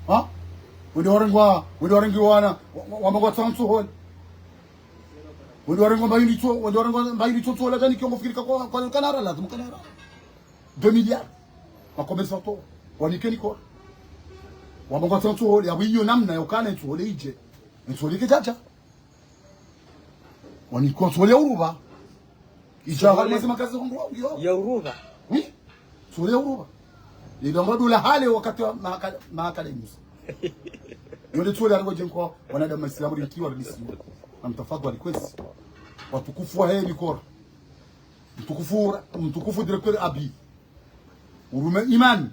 Hein? Wende warengwa, wende warengwa wana, wa, wa, wamba ngwatsaha ntsohole. Wende warengwa mbayindri tso, wende warengwa mbayindri tso ntsohole, hadjani kiongo fikiri ka kwa, kwa kanara, lazima kanara. Deux milliards. Makomesa to, wanikeni kora. Wamba ngwatsaha ntsohole, yapvo iyo namna ya ukana ntsohole idje. Ntsohole kedjadja. Wanikwa ntsohole ya uruba. Idja hali mwezi makazi wangu wangu yo. Ya uruba. Oui. Ntsohole ya uruba. Ile ndo dola hale wakati wa mahaka-, mahakala inusa. Yonde ntsohole ya uruba djenkwa wanadamu wa Islamu rinkiwa ridisiwa. Na mtafadhwali kwezi. Watukufu wa heli kora. Mtukufu, mtukufu directeur Abi. Urume imani.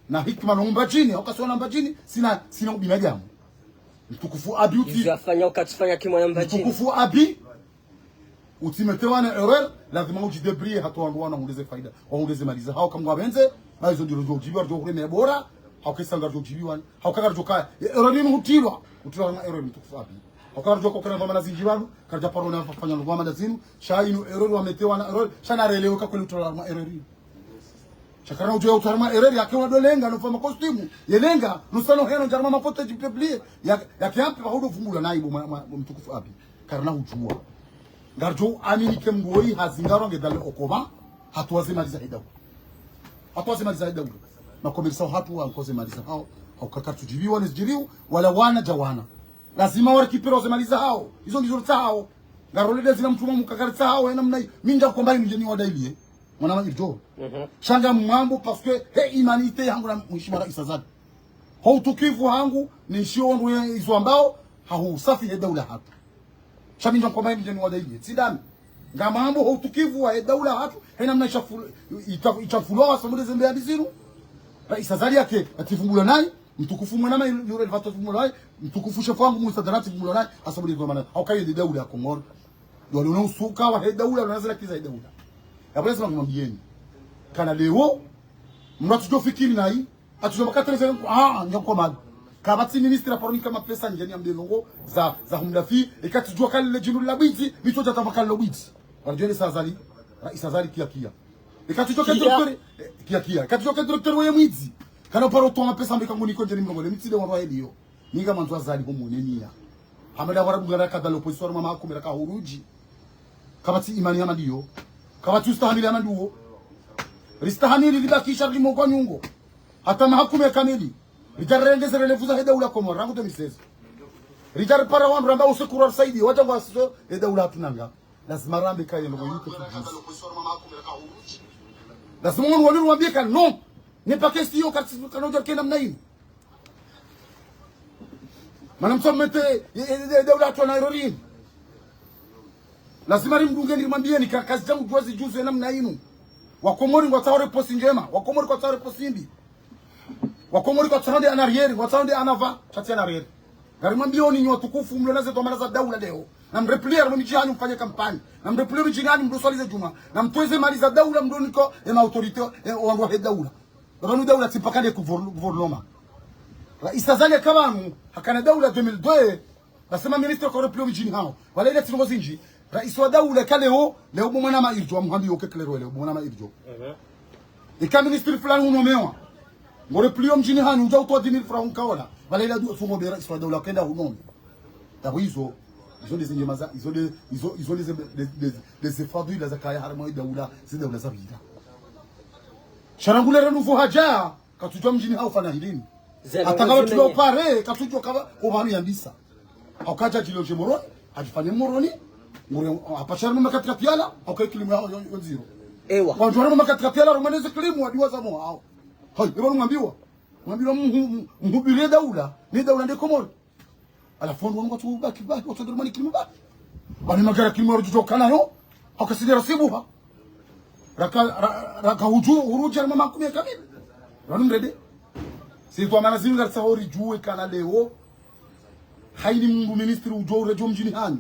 Na hikima no Mbadjini, hauka si wana Mbadjini, sina, sina ubinadamu. Mtukufu Abi utsi. Izo yafanya ukatsifanya kimwana Mbadjini. Mtukufu Abi, utsi mete wana erreur, lazima udjidébrouiller hata wandru wana hundreze faida, wahundreze mali zahao, kamwe ngwapvendze, ba izo ndiro djo udjibiwa, djo hureme bora, hauka isa ngaridjo udjibiwa, hauka ngaridjo kaya. Erreur inu hutrilwa, hutrilwa na erreur mtukufu Abi. Hauka ngaridjo kokana pvamana zindji pvanu, karidja paro na fanya lugwa mada zinu, sha inu erreur wamete wana erreur, sha narelewe ka kweli hutrilwa na erreur inu. Sha karina udjuwa ya utrilwa na erreur yake wadolenga, no fama costume, yelenga, nusano heno ndjaruma mafoto djipeblie, ya, yake ampe pahudo fumbula na ibo mwa, mwa, mwa mtukufu Abi. Karina udjuwa. Ngaridjo amini ke mndru woyi hazingarwa nge dale okoma, hatuwa ze mali za hedaula. Hatuwa ze mali za hedaula. Makomersa hatru wankoze mali zahao, hauka karitsu djibiwa ne zidjiriwa, wala wana dja wana. Lazima warécupérer ze mali zahao. Izo ngizo ritsahao. Ngarole dezi na mtruma mukakari tsahao, ena mnayi. Mi ndja komba inu ndjeni wadailiye. Mwana ma irjo. Mhm. Sha ngamwambo parce que he humanité hangu na mheshimiwa raisi Azali. Ho utukivu hangu, ni nshio wandru ye izo ambao, ha usafi he daula hatru. Sha mi ndja komba inu ndjeni wadailiye. Tsi ndami. Ngamwambo ho utukivu wa he daula hatru, he namna ishaful-, ita-, ishafulwa wa samule zembe ya bizinu. Raisi Azali yake, atifumbula nayi, mtukufu mwana ma yure livato fumbula nayi, mtukufu shefu wangu Musa Darati fumbula nayi, asamule kwa mana. Hauka ye daula ya Komoro. Ndo waliona usuka wa he daula, waliona zila kiza he daula. Ya pvwale sima kumwambiyeni. Kana leo, mndru atsudjo fikiri nayi, atsudjo makatele zele, ah, ndja kwa mali. Kapvatsi ministre aparo nika mapesa ndjeni ambe ndrongo za, za humdafi, eka tsidjuwa kalile djinu la bwidzi, mitso djata makalo bwidzi. Wanadjeni sa Azali, raisi Azali kia kia. Eka tsidjuwa ke directeur, eh, kia kia. Eka tsidjuwa ke directeur weye mwidzi. Kana paro towa mapesa ambe kangu niko ndjeni mndrongo, le mitsi de wanwa eliyo. Ninga mandzo Azali ho mwenenia. Hamada wara bugara kadalo poisi wara mama hakumera ka hurudji. Kapvatsi imani ya madiyo. Kapvatsi ustahamili ya maduo. Ristahamili libakisha limo kwa nyungo. Hata mahakume kamili. Ridja rengeze relevuza he daula Komoro, rangu deux mille seize. Ridja ripara wandru ramba usekuru wa risaidi, wadja ngwa siso he daula hatunanga. Lazima rambe kaye ndrongo yuko tu juzi. Lazima wanu wanu wambie ka non. Ne pas question, kati, kano dja kena mna inu. Mana mtso mete, ye, ye, ye, daula hatru na erreur inu. Lazima rimdunge nirimwambieni ka, kazidja mdjuwa zijuzi ena mna inu. Wakomori ngwatsaho réponse ndjema. Wakomori kwatsaho réponse mbi. Wakomori kwatsaho nde en arrière, ngwatsaho nde en avant, sha tsi en arrière. Ngarimwambioni nyi watukufu, mlona ze dhwamana za daula leo. Na mreplier mwe midji hanyu mfanye kampani. Na mreplier midji hanyu mdo swali ze djumwa. Na mtowe ze mali za daula mdo niko, e ma autorité, e wandru wa he daula. Pvanu daula tsi mpaka nde gouver-, gouvernement. Raisi Azali kapvanu, hakana daula deux mille deux, basi ma ministre ko replier midjini hao. Wala ile tsi ndrongo zindji. Raisi wa daula ka leo, leo bo mwana ma irjo, amuhambi yoke clair leo, bo mwana ma irjo. Mhm. Eka ministre fulani unomewa. Ngo replier midjini hanyu, udja utowa dix mille francs unkaola. Wala ile du, fungo be raisi wa daula kenda unome. Yapvo izo, izo nde ze ndjema za, izo nde, izo, izo nde ze, nde, nde, nde ze fadhila za kaya harimwa daula, ze daula za pvira. Sha rangu le renouveau hadja, katsudjuwa midjini hao fanya hindrini. Hata kama tulo pare, katsudjuwa kaba, opvanu yandisa. Hauka hadja djilo dje Moroni, hadjifanye Moroni, ngure, hapvashara mama katikati yala, hauka ikilimu ya, yo, yo zéro. Ewa. Wandru wa mama katikati yala, rumane ze kilimu, wadiwa za mo hao. Hai, eba numwambiwa. Mwambiwa mhu-, mhu-, mhubiri daula, ni daula nde Komoro. Halafu wandru wanu kwatsu baki baki, watsu ndirumani kilimu baki. Wani magara kilimu ya rudjuto kana yo, hauka sidera sibuha. Raka, ra-, raka hudju, hurudja na mahakume kamili. Wanu mrede. Si dhwamana zinu ngaritsaho ridjuwe kana leo. Haini mndru ministri udjo uredjo midjini hanyu.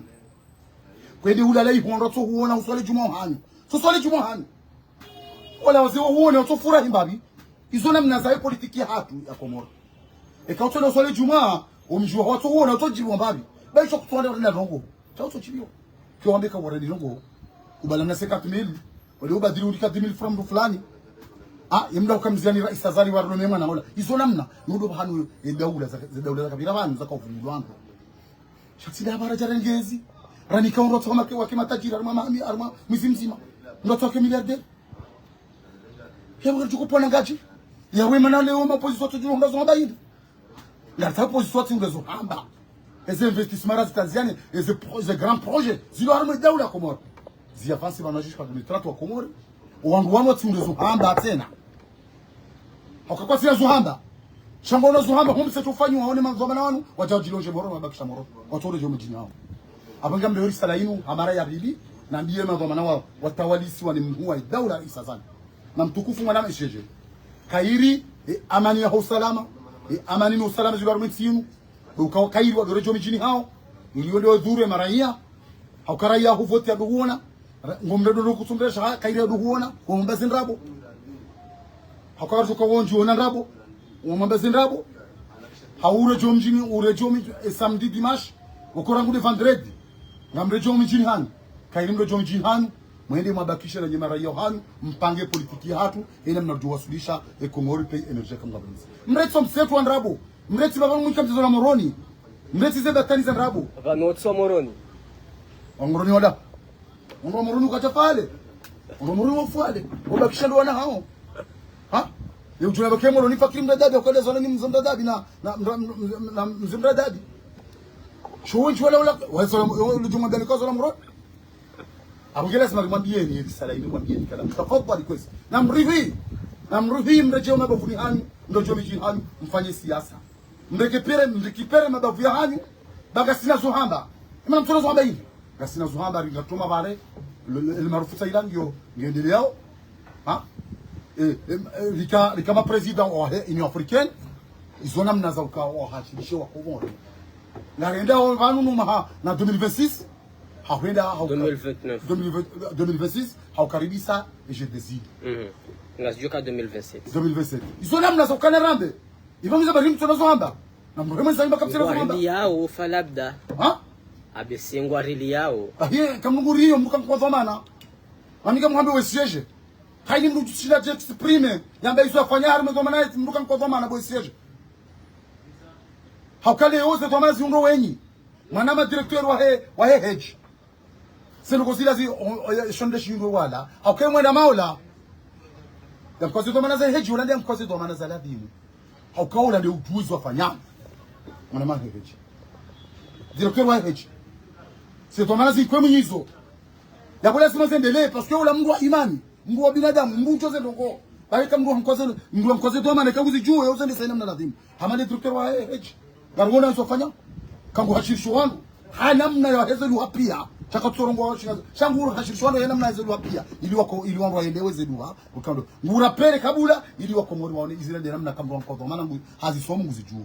Kwende ulala ihondro tso huona uswali djumwa hanyu. Tso swali djumwa hanyu. Wala wazee wa huone, watso furahi mbapvi. Izo namna za ye politiki ya hatru ya Komoro. Eka utso na uswali djumwa, omdji wa watso huona, watso djibiwa mbapvi. Ba isho kutso wande warina ndrongo. Sha utso djibiwa. Kiwa wambe ka warina ndrongo. Ubala na cinquante mille. Wale ubadili ulika dix mille francs mndru fulani. Ah, ye mdru ukamziani raisi Azali wa runome mwana ola. Izo namna, nudo pvahanu, e daula za, ze daula za kabila pvanu, za kavumilwa ndo. Sha tsi nda pvara djarengezi. Ranika undru tsoma ke, wake matajiri, harumwa mahami, harumwa mwezi mdzima. Ndo tsoke milliardaire. Ya wakati kupona ngaji. Ya we mana leo ma opposition tu juu ndo zoma bayini. Ngartsaha opposition tsi ndo zo hamba. Eze investissement ra zitaziane, eze pro-, eze grand projet. Zilo harumwa e daula Komori. Zi avance pvanu jusqu'à deux mille trente wa Komori. Wandru wanu tsi ndo zo hamba tsena. Hauka kwatsi na zo hamba. Sha ngo na zo hamba, hum se tufanyu waone madhwamana wanu, wadja wadjilonje Moroni, wabakisha Moroni. Watole djo mdjini hawo. Apvo ngambe risala inu, hamara ya pvili, nambiye madhwamana wa, watawalisiwa ni mhuu wa daula raisi Azali. Na mtukufu mwanama isheje. Kayiri, e amani ya usalama, e amani no usalama zilo harumwa entsi inu, uka kayiri wadore djo mdjini hawo, ili wende wadhuru e maraya, hauka raya huvoti ya duhuona, ra-, ngomredo no kutsumresha, ha, kayiri ya duhuona, wamwamba zindrabo. Hauka kari tuka wondji wona ndrabo, wamwamba zindrabo. Haure djo mdjini, ure djo mdji, e samedi, dimanche, wakora ngude vendredi. Ngamre djo mdjini hanyu, kayiri mre djo mdjini hanyu, mwende mwabakishe na nyi maraya hanyu, mpange politiki ya hatru, ena mna djo wasulisha, e Komori pays émergent kamwe ngapvendzi. Mretso msetu wa ndrabo, mretsi baba mwika mtezo la Moroni, mretsi ze batani za ndrabo. Pvanu otso Moroni. Wa Moroni wada. Wa Moroni ukacha fale. Wa Moroni wa fale. Wabakisha ndo wana hawo. Ha? Ye udjuna bake Moroni fakiri mdadabi, wakale zola ni mze mdadabi na, na, na, na, na mze mdadabi. Sho wenji wala ula, wa zola, ulu djuma dani kwa zola Moroni. Apvo nge lazima rimwambiyeni, ye risala inu mwambiyeni kana. Tafadhali kwezi. Na mrivi. Na mrivi mredjeo mabavuni hanyu, mredjeo midjini hanyu, mfanye siasa. Mrekipere, mrekipere mabavu ya hanyu, ba ngasina zo hamba. Emana mtsona zo hamba hindri. Ngasina zo hamba ringa toma pvale, le, le, le marufu sa ila ngiyo, ngiyo endeleyao. Ha? E, e, e, rika, rika ma président wa he Union Africaine, izo namna za uka wahashirishe wa Komori. Ngarenda o pvanu numa ha, na deux mille vingt-six, hahwenda, hauka-, deux mille vingt-neuf. Deux mille vingt, deux mille vingt-six, haukaribisa, e G deux I. Mhm. Ngazidjo ka deux mille vingt-sept. Deux mille vingt-sept. Izo namna za ukana rambe. Iba mwiza bari mtsona zo hamba. Na mndru hemwe zayimba kapsela zo hamba. Ngwarili yao, fa labda. Ha? Abe se ngwarili yao. Ahiye, kamnguriyo, mbuka nkwa dhwamana. Wani kamhambe we siège. Hayini mndru tshila je exprime. Yamba izo afanya harumwa dhwamana yeti mbuka nkwa dhwamana bo siège. Hauka leo ze dhwamana ziundro wenyi. Mwanama directeur wa he, wa he hedge. Senu kozila zi, o, o, ya, shonde shindwe wala. Hauka mwenda maola. Ya mkozi dhwamana za hedge, wala nde ya mkozi dhwamana za ladhimu. Hauka ola nde udjuzi wa fanyao. Mwanama he hedge. Directeur wa hedge. Ze dhwamana zi kwe mnyizo. Ya bo lazima zendelee, parce que ola mndru wa imani. Mndru wa binadamu, mndru udjo ze ndrongo. Barika mndru wa mkozi, mndru wa mkozi dhwamana, eka uzi djuwe, ya uzendesa ina mna ladhimu. Hama nde directeur wa he hedge. Ngaruona nzo fanya. Kangu hashirisho wanu. Ha namna ya heze luha pia. Shaka tsorongo wa shinga. Shangu hashirisho wanu ya namna heze luha pia. Ili wako, ili wandru waelewe ze luha. Ukando. Ngura pere kabula. Ili wa Komori waone. Izira nde namna kamndru wa mkozi dhwamana ngu. Hazisomo nguzidjuwe.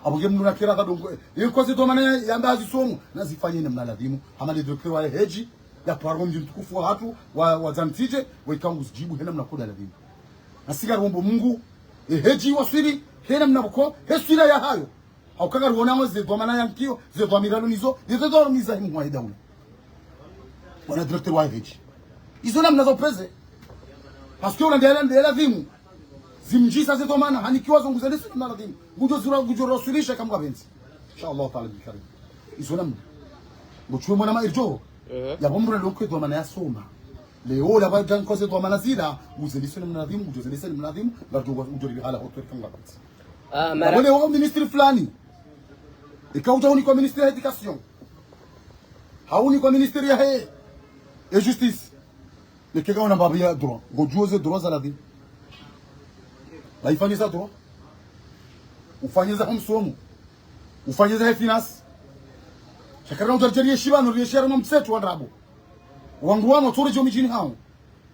Apvo nge mndru na kera kadongo. Ye mkozi dhwamana yamba hazisomo. Na zifanye ina mna ladhimu. Hama nde directeur wa he hedge. Ya paro mdji mtukufu wa hatru. Wa, wa Dzantidje. Wa ika nguzidjibu. Hena mna koda ladhimu. Na singa rombo Mungu. E hedge waswili. Hena mna buko. He swila ya hayo. Hauka ngaruona ngo ze dhwamana ya nkiyo, ze dhwamana lo nizo, ze dhwamana lo nizo himu wa idaula. Wana directeur wa hedge. Izo namna za upeze. Parce que ola nde ya, nde ya ladhimu. Zimdjisa ze dhwamana, hanikiwa zo nguzendesa namna ladhimu. Ngudjo zura, ngudjo rasulisha kamwe ngapvendzi. Insha Allah taala bi karim. Izo namna. Ngutsuwe mwanama irdjo. Mhm. Ya bo mndru na lokwe dhwamana ya soma. Leo la ba djan koze dhwamana zila, nguzendesa namna ladhimu, ngudjo zendesa namna ladhimu, ngarudjo, ngudjo ribihala hotweri kamwe ngapvendzi. Ah, mara- Wale wa ministre fulani. Ika udja hunikwa ministre ya éducation. Haunikwa ministre ya he, ya justice. Neke ka una mbapvi ya droit. Ngodjuo ze droit za ladhimu. Ba ifanye za droit. Ufanye za ho msomo. Ufanye za he finance. Sha kari na udja ridjeri ye shibano, riye shara na msetu wa ndrabo. Wandru wanu, tsore djo midjini hawo.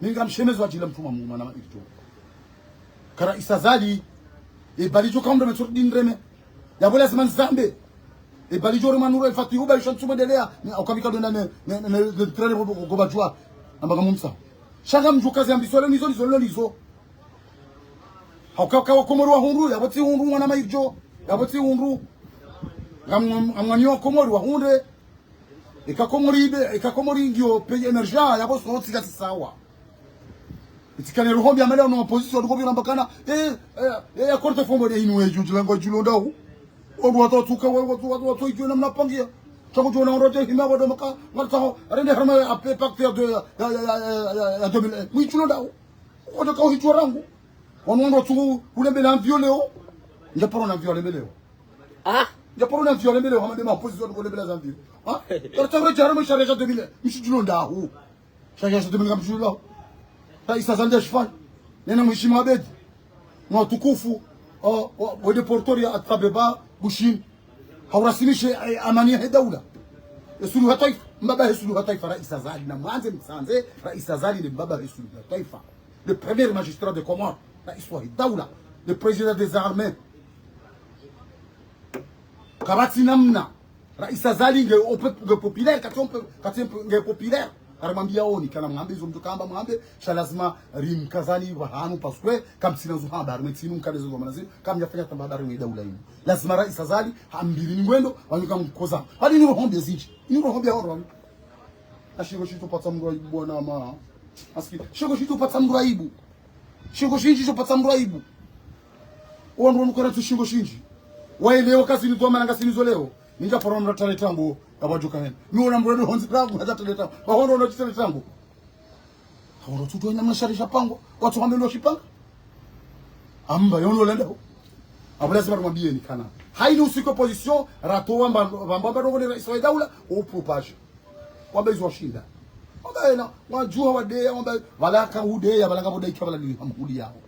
Ninga mshemezi wa djila mtuma mu mwanama irdjo. Kara isazali, e bali djo kamdo me tsori dinreme. Ya bo lazima nizambe. E bali djo rema nuro e fatihu ba isha ntsumwe delea. Ne, au kamika dona ne, ne, ne, ne, ne, trene bo, bo, bo, ba djua. Amba kamumsa. Sha ngamdjuka ze ambition le nizo, nizo, nizo, nizo. Hauka, hauka wa Komori wahundru, ya bo tsi hundru, mwanama irdjo. Ya bo tsi hundru. Ngam, ngam, ngamwanyo wa Komori wahundre. Eka Komori ibe, eka Komori ngiyo pays émergent, ya bo sontsi kasi sawa. Tsikane roho mbi amale ono opposition, tuko bila mbakana, eh, eh, eh, ya korte fombo de inu eju, djilango djulonda hu. Wandru watsuka, wa-, wa-, wa-, watsuka namna pangia. Tsango djona wandru hima wado maka, ngartsaho, arende harma ya pe pacte ya de-, ya, ya, ya deux mille un. Mwi djulonda hu. Wandru kao hidjwa rangu. Wanu wandru watsuka, ulembela mvio leo. Ndjaparo na mvio lembeleo. Ah? Ndjaparo na mvio lembeleo, hama de ma opposition, tuko lembela za mvio. Ha? Ngartsaho redja harma sharia ya deux mille un. Mshi djulonda hu. Sharia ya deux mille un kamtsulo. Raisi Azali nde ashifanya. Nena mheshimiwa Abedi. Na utukufu, o, o, wende portori ya Addis Abeba, Bushini. Haurasimishe, eh, amani ya he daula. Ye suluhu ya twaifa. Mbaba he suluhu ya twaifa, Raisi Azali. Na mwandze mtsandze, Raisi Azali nde mbaba he suluhu ya twaifa. Le premier magistrat de Comores. Raisi wa he daula. Le président des armées. Kapvatsi namna. Raisi Azali nge ope-, nge populaire, kati ompe-, kati ompe-, nge populaire. Arimwambia oni, kana mwambe izo mtsuka amba mwambe, sha lazima rimkazani pvahanu parce que, kamtsina zo hamba, harimwe ntsi inu mkane zo zo mana zinu, kamdjafanya tamba harimwe daula inu. Lazima Raisi Azali, hambili ni ngwendo, wanyuka mkoza. Hali ni roho mbi zindji, ni roho mbi ya oro. Na shingo shitsupvatsa mndru aibu bwana ma. Asiki, shingo shitsupvatsa mndru aibu. Shingo shindji shopvatsa mndru aibu. Wandru wanu kara tu shingo shindji. Waelewa kazini zo mana ngazini zo leo. Ninja paro mndru tale tango, ya wadjuka hena. Mi wona mndru hondzi tango, hata tale tango. Wahondro wana tale tango. Hahondro tutu ina mashari sha pango. Watsu hambe lo shipanga. Amba, yono lenda ho. Abu lazima rumwambieni kana. Haini usiku opposition, rato wamba, wamba, wamba, wamba, raisi wa daula, o propage. Wamba izo washinda. Wamba ena, wadjuha wadeya, wamba, pvala ka udeya, pvala ngapvo daika pvala ni hamhuli yaho.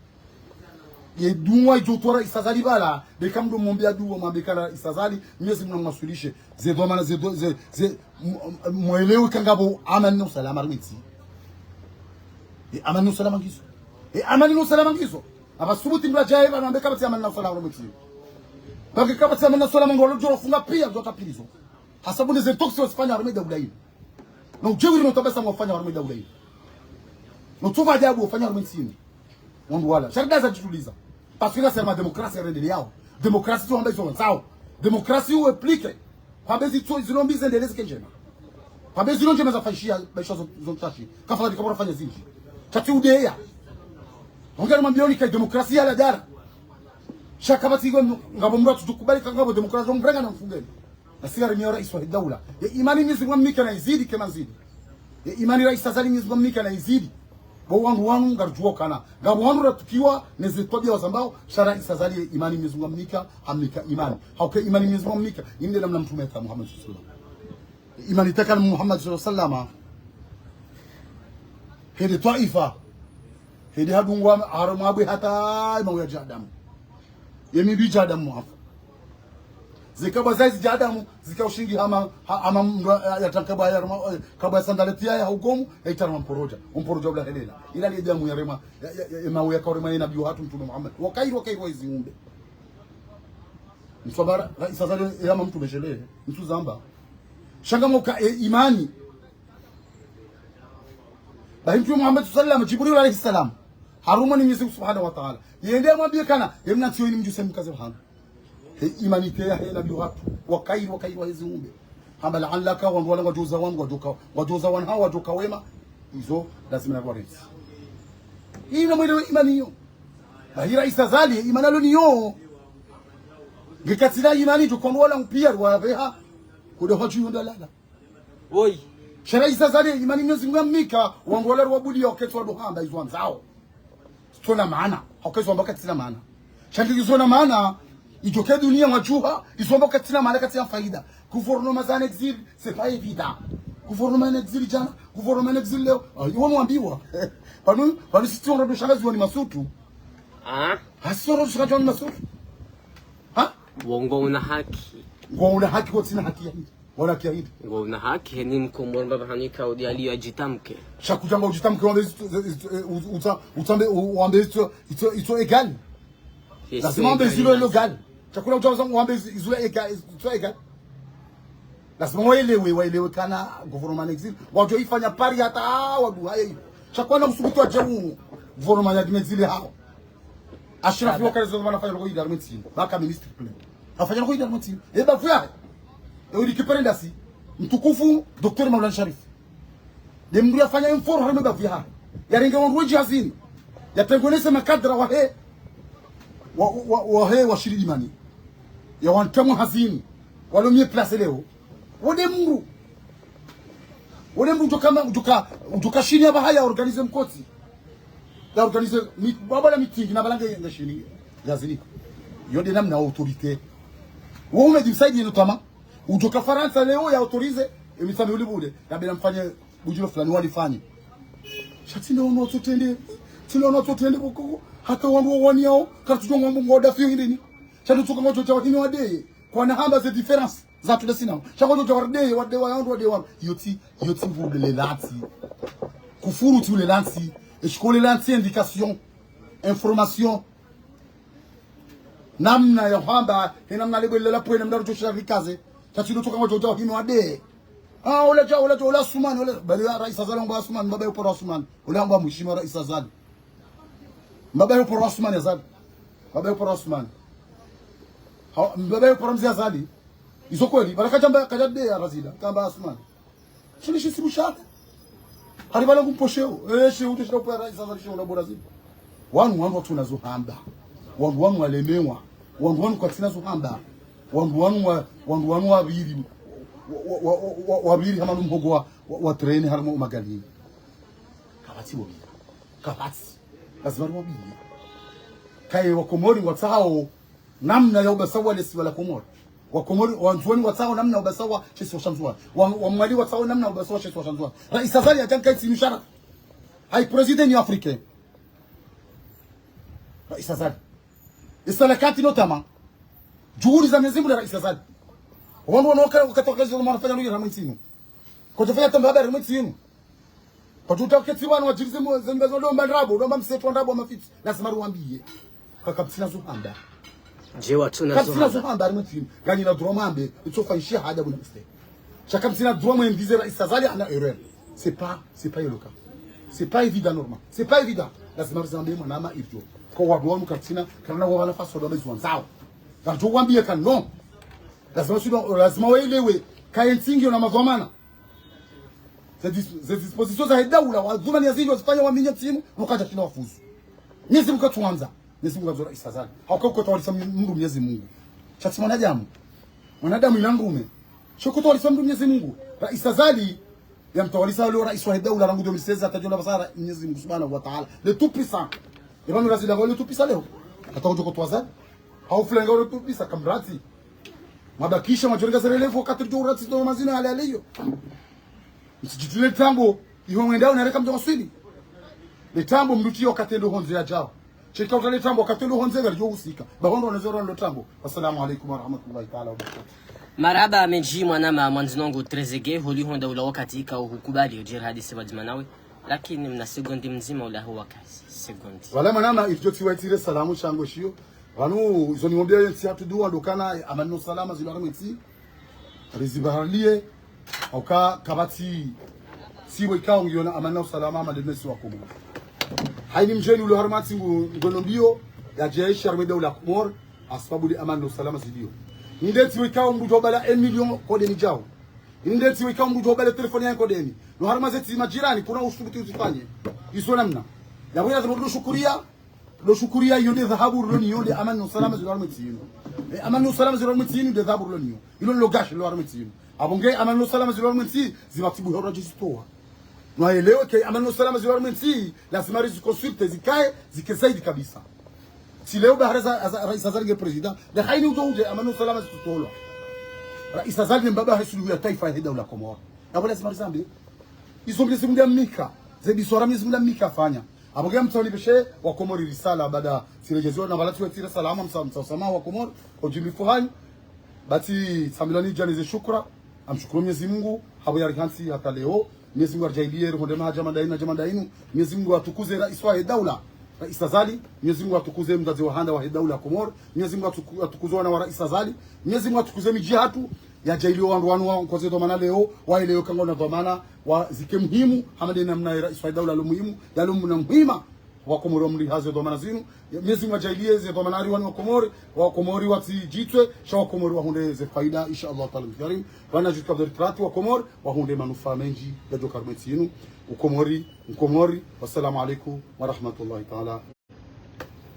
Ye dua idjo towa Raisi Azali pvala, de kamdo mwombeya dua, mwambe kana Raisi Azali, Mwenyezi Mungu namwaswilishe. Ze dhwamana, ze dho-, ze, ze, m-, m-, mwelewe ka ngapvo amani na usalama harimwe ntsi. E amani na usalama ngizo. E amani na usalama ngizo. Apvasubuti mndru adjaye pvanu ambe kapvatsi amani na usalama harimwe ntsi. Pvake kapvatsi amani na usalama ngwalo djo wafunga piya, djo watra prison. Hasabu nde ze ntoksi wazifanya harimwe daula inu. Na udjeuri na utabesa ngwafanya harimwe daula inu. Na utsofa ajabu wafanya harimwe ntsi inu. Wandru wala. Sha ridja za djituliza. Parce que là, c'est ma démocratie rendeleyao. Démocratie tsu hamba izo wandzao. Démocratie u applique. Hamba ezi tso, zilo mbi zendelee zike ndjema. Hamba ezi zilo ndjema zafanyishiha, baisha zo, zo ntsashi. Kafadhali kapvura fanya zindji. Sha tsi udeya. Wangari mambioni ka démocratie ya la dara. Sha kapvatsi ngapvo mndru atsudjukubali ka ngapvo démocratie, mrenga na mfungeni. Nasi ngarimiyao Raisi wa he daula. Ye imani Mwenyezi Mungu amnika na izidi, kema nzidi. Ye imani Raisi Azali Mwenyezi Mungu amnika na izidi. Bo wandru wanu ngaridjuwa kana. Ngapvo wandru ratukiwa, ne ze twabiya wazambao, sha Raisi Azali ye imani Mwenyezi Mungu amnika, amnika imani. Hauka imani Mwenyezi Mungu amnika, inde namna mtrume yatsaha Muhammad sallallahu alaihi wasallam. Imani yatsaha Muhammad sallallahu alaihi wasallam. Hende twaifa. Hende hadungwa harumwa bwe hata imawe ya djadamu. Ye mibwi djadamu mwafu. Zikabwa zaizi djadamu, zika ushingi hama, ha-, hama mndru ya, ya tankabwa ya rema, eh, kabwa ya sandaleti ya, ya hugomu, ya itara mporodja. Mporodja ula helela. Ila ni djamu ya rema, ya, ya, ya, ya mawe ya kaurema ya nabi wahatru mtrume Muhammad. Wa khairu, wa khairu wa izi umbe. Mswabara, Raisi Azali, ya ma mtrume shele. Msuzamba. Sha ngamwoka, eh, imani. Bahi mtrume Muhammad sallallahu alaihi wasallam, Jibril alaihi salam. Harumwa ni Mwenyezi Mungu subhanahu wa ta'ala. Yende amwambiye kana, ye mna ntsiyo ini mdjuse mkaze pvahanu. He imani yatsaha he nabi wahatru. Wa khairu, wa khairu wa izi umbe. Hamba la'allaka wandru wala ngwadjoza wandru, ngwadjoka, ngwadjoza wandru hawa, ngwadjoka wema. Izo, lazima na kwa rezi. Ina mwelewe imani iyo. Bahi Raisi Azali, imani alo niyo. Ngekatsina imani, djo kondo wala mpiya, wa pveha. Kude hwadju yonda lala. Woyi. Sha Raisi Azali, imani Mwenyezi Mungu amnika, wandru wala ruwabuliya waketsi wado hamba izo wandzao. Zitsona maana, hauka izo wamba katsina maana. Sha nge izo na maana, idjo ke dunia mwadjuha, izo wamba katsina maana, katsina faida. Gouvernement za en exil, c'est pas évident. Gouvernement en exil djana, gouvernement en exil leo. Ah, iwo mwambiwa. Pvanu, pvanu sisi wandru ndo shangaziwa ni masutu. Ah? Ha, sisi wandru ndo shangaziwa ni masutu. Ha? Wongo una haki. Ngo una haki, ko tsina haki ya hindri. Wala kia hindri. Ngo una haki, heni mkomori mbaba hanika udi aliyo ajitamke. Sha kudjanga ujitamke wambe izo, izo, izo, eh, utsa-, utsambe, u-, wambe izo, izo, izo égal. Lazima wambe izo égal. Sha kula utsa-, wambe izo, izo égal, izo égal. Lazima waelewe, waelewe kana gouvernement exil. Wadjo ifanya pari hata waduhaye. Sha kwana msukutu wa djau gouvernement ya exil hao. Ashrafi wakale zo mana fanya loko idara mwe ntsi. Baka ministre plein. Afanya loko idara mwe ntsi. E bavu yahe. E uri kipere ndasi. Mtukufu, Docteur Maulana Sharif. Nde mndru yafanya mforo harumwa e bavu yahe. Yarenge wandru wendji hazini. Yatengeneze makadra wahe, wa, wa, wahe wa shiri dimani. Yawantria mwa hazini. Walo mie place leo. Wonde mdru. Wonde mdru udjoka ma-, udjoka, udjoka Shini apvaha ya organiser mkotsi. Ya organiser mi-, baba la meeting na pvala nge, nge Shini. Ngazini. Yo nde namna autorité. Wo ume dimsaidi notamment. Udjoka Farantsa leo ya autoriser. E mi tsami uli bude. Na bela mfanye budjilo fulani walifanye. Sha tsi ndo ono tsotrende. Tsi ndo ono tsotrende boko. Hata wandru wawani yao. Kartsudjo ngwambo ngo dafi hindrini. Sha ndo tsuka ngodjo dja wahimi wadeye. Kwana hamba ze différence. Zatru nde sinao. Sha ngodjo dja warideye, warideye wa yandru, warideye wa. Yo tsi, yo tsi ngu le lantsi. Kufuru tsi ule lantsi. Eshiko le lantsi indication. Information. Namna ya hamba, he namna lebo lela pwe, namna rutosha rikaze. Sha tsi ndo tsuka ngodjo dja wahimi wadeye. Ah, ola dja, ola dja, ola Asumani, ola, bali ya Rais Azali ngwa Asumani, mbaba yo paro Asumani. Ola ngwa mheshimiwa Rais Azali. Mbaba yo paro Asumani Azali. Mbaba yo paro Asumani. Ha, mbaba yo paro mze Azali. Izo kweli, bala kadjamba, kadjade ya Razida, kamba Asumani. Shini shisi bushaka. Hari bala ngumposheo. Eh, she uto shida kwa Rais Azali she ula bora zibu. Wanu, wanu watsuna zo hamba. Wanu, wanu walemewa. Wanu, wanu kwatsina zo hamba. Wanu, wanu wa, wanu, wanu wabiri. Wa, wa, wa, wa, wabiri hama no mhogo wa, wa, wa train harumwa o magalini. Kapvatsi wabiri. Kapvatsi. Lazima riwabiri. Kaye Wakomori ngwatsao namna ya ubasawa le siwa la Komori. Wakomori, Wandzuwani ngwatsao namna ya ubasawa she siwa sha Ndzuwani. Wa, Wamwali ngwatsao namna ya ubasawa she siwa sha Ndzuwani. Rais Azali yadja nkaitsi mishara. Hayi président ni africain. Rais Azali. Isa la kati notamment. Juhudi za Mwenyezi Mungu na Rais Azali. Wandru wanoka, wakati wakazi wa mwanafanya ndugu na mwintinu. Kwadjofanya tamba habari mwintinu. Kwadjotsaha uketsi wanu wadjirize mo-, zembe zo lomba ndrabo, lomba mseto ndrabo wa mafitsi. Lazima ruwambiye. Ka kapvatsina zo hamba. Je, watsuna zo hamba? Kapvatsina zo hamba, ari mwintinu. Nganyina droit mwambe, itsofa ishi haja buna mistake. Sha kapvatsina droit mwendize Rais Azali ana erreur. C'est pas, c'est pas le cas. C'est pas évident, normal. C'est pas évident. Lazima rizambe mwanama irjo. Kwa wandru wanu kapvatsina, karana wawana faso ndo bezwa ndzao. Ngamdjo wambiye ka non. Lazima sudo, lazima waelewe. Kaye ntsi ngiyo na madhwamana. Ze dis-, ze disposition zahe daula, wadhwamana ya zindji wazifanya waminya timu, nukaja kina wafuzu. Mwenyezi Mungu katsuwandza. Mwenyezi Mungu katsuwandza Rais Azali. Hauka kutawalisa mdru Mwenyezi Mungu. Sha tsi mwanadamu. Mwanadamu ila mdrume. Sho kutawalisa mdru Mwenyezi Mungu. Rais Azali, ya mtawalisa leo rais wahe daula rangu deux mille seize, hata djo na pvasa Mwenyezi Mungu Subhanahu wa Ta'ala. Le Tout-Puissant. Eba mi Razida ngo le Tout-Puissant leo. Hata udjo kutwaza. Hau fulenga le Tout-Puissant, kamratsi. Mabakisha, majoringa zerelevo, wakati djo uratsi ndo mazina yale yale yo. Msidjitile tambo, iho mwendao nareka mdjo waswili. Le tambo mdru tiyo wakati ndo hondze yadjao. Sheka uta le tambo, wakati ndo hondze ngalidjo husika. Bahondo wanazora ndo tambo. Wassalamu alaikum warahmatullahi taala wabarakatuh. Marahaba mendji mwanama Mwandzini wangu Trezeguet, holiho nda ula wakati ikao hukubali udjiri hadisi pvadzima nawe. Lakini mna segondi mdzima ula ho wakati. Segondi. Wala mwanama, iridjo tiwa itire salamu shango shiyo. Pvanu, izo niwombea yentsi hatru dua, ndo kana amani no salama zilo harumwa entsi. Rizibahaliye, hauka kapvatsi, siwe ikao ngiyo na amani no salama, ama lemesi wa Komori. Hayini mdjeni ulo harumwa ntsi ngu, ngono mbiyo, yadje yaishi harumwa daula Komori, hasababu le amani no salama ziliyo. Nde tsiwe ikao mdru djo bala un million kodeni djao. Nde tsiwe ikao mdru djo bala telefoni ya kodeni. No harumwa zentsi majirani, kuna usubuti uzifanye. Izo namna. Ya wela zimodlo shukuriya, lo shukuriya iyo nde dhahabu rilo niyo nde amani no salama zilo harumwa entsi yinu. E, amani no salama zilo harumwa entsi yinu nde dhahabu rilo niyo. Ilo lo gashi lilo harumwa entsi yinu. Apvo nge amani no salama zilo harumwa entsi, zipvatsibu hora djizitowa. Nwaelewe ke amani no salama zilo harumwa entsi, lazima riziconsulte zikaye, zike zaidi kabisa. Tsi leo bahara za, za, Rais Azali nge président, nde hayini udjo udje amani no salama zitsutolwa. Rais Azali nde mbaba he suluhu ya taifa he daula Komori. Apvo lazima rizambe. Izo Mwenyezi Mungu yamnika, ze biswara Mwenyezi Mungu yamnika afanya. Apvo nge mtsaoni peshe wa Komori risala baada sirejeziwa na pvala tsiwe tire salama msa, msa, msamaha wa Komori, ojimifu hanyu. Basi tsambilani djani ze shukura, amshukuru Mwenyezi Mungu, hapvo yarihantsi hata leo. Mwenyezi Mungu aridjaaliye rihundre maha djama nda yinu, djama nda yinu. Mwenyezi Mungu atukuze rais wahe daula, Rais Azali. Mwenyezi Mungu atukuze mdzadze wa handa wahe daula Komori. Mwenyezi Mungu atuku-, atukuze wana wa Rais Azali. Mwenyezi Mungu atukuze midji hatru. Yadjaaliye wandru wanu wa nkoze dhwamana leo, waelewe ka ngwana dhwamana, wazike muhimu, hama nde namna ye rais wahe daula lo muhimu, yalo mna muhima. Wakomori wamlihaze dhwamana zinu. Mwenyezi Mungu ajaaliye ze dhwamana riwani Wakomori, Wakomori watsidjitwe, sha Wakomori wahundre ze faida, insha Allah Taala Mkarim. Wana djitwa deri tratu Wakomori, wahundre manufaa mendji, yadjo karumeti yinu. Ukomori, Mkomori, wassalamu alaikum wa rahmatullahi taala.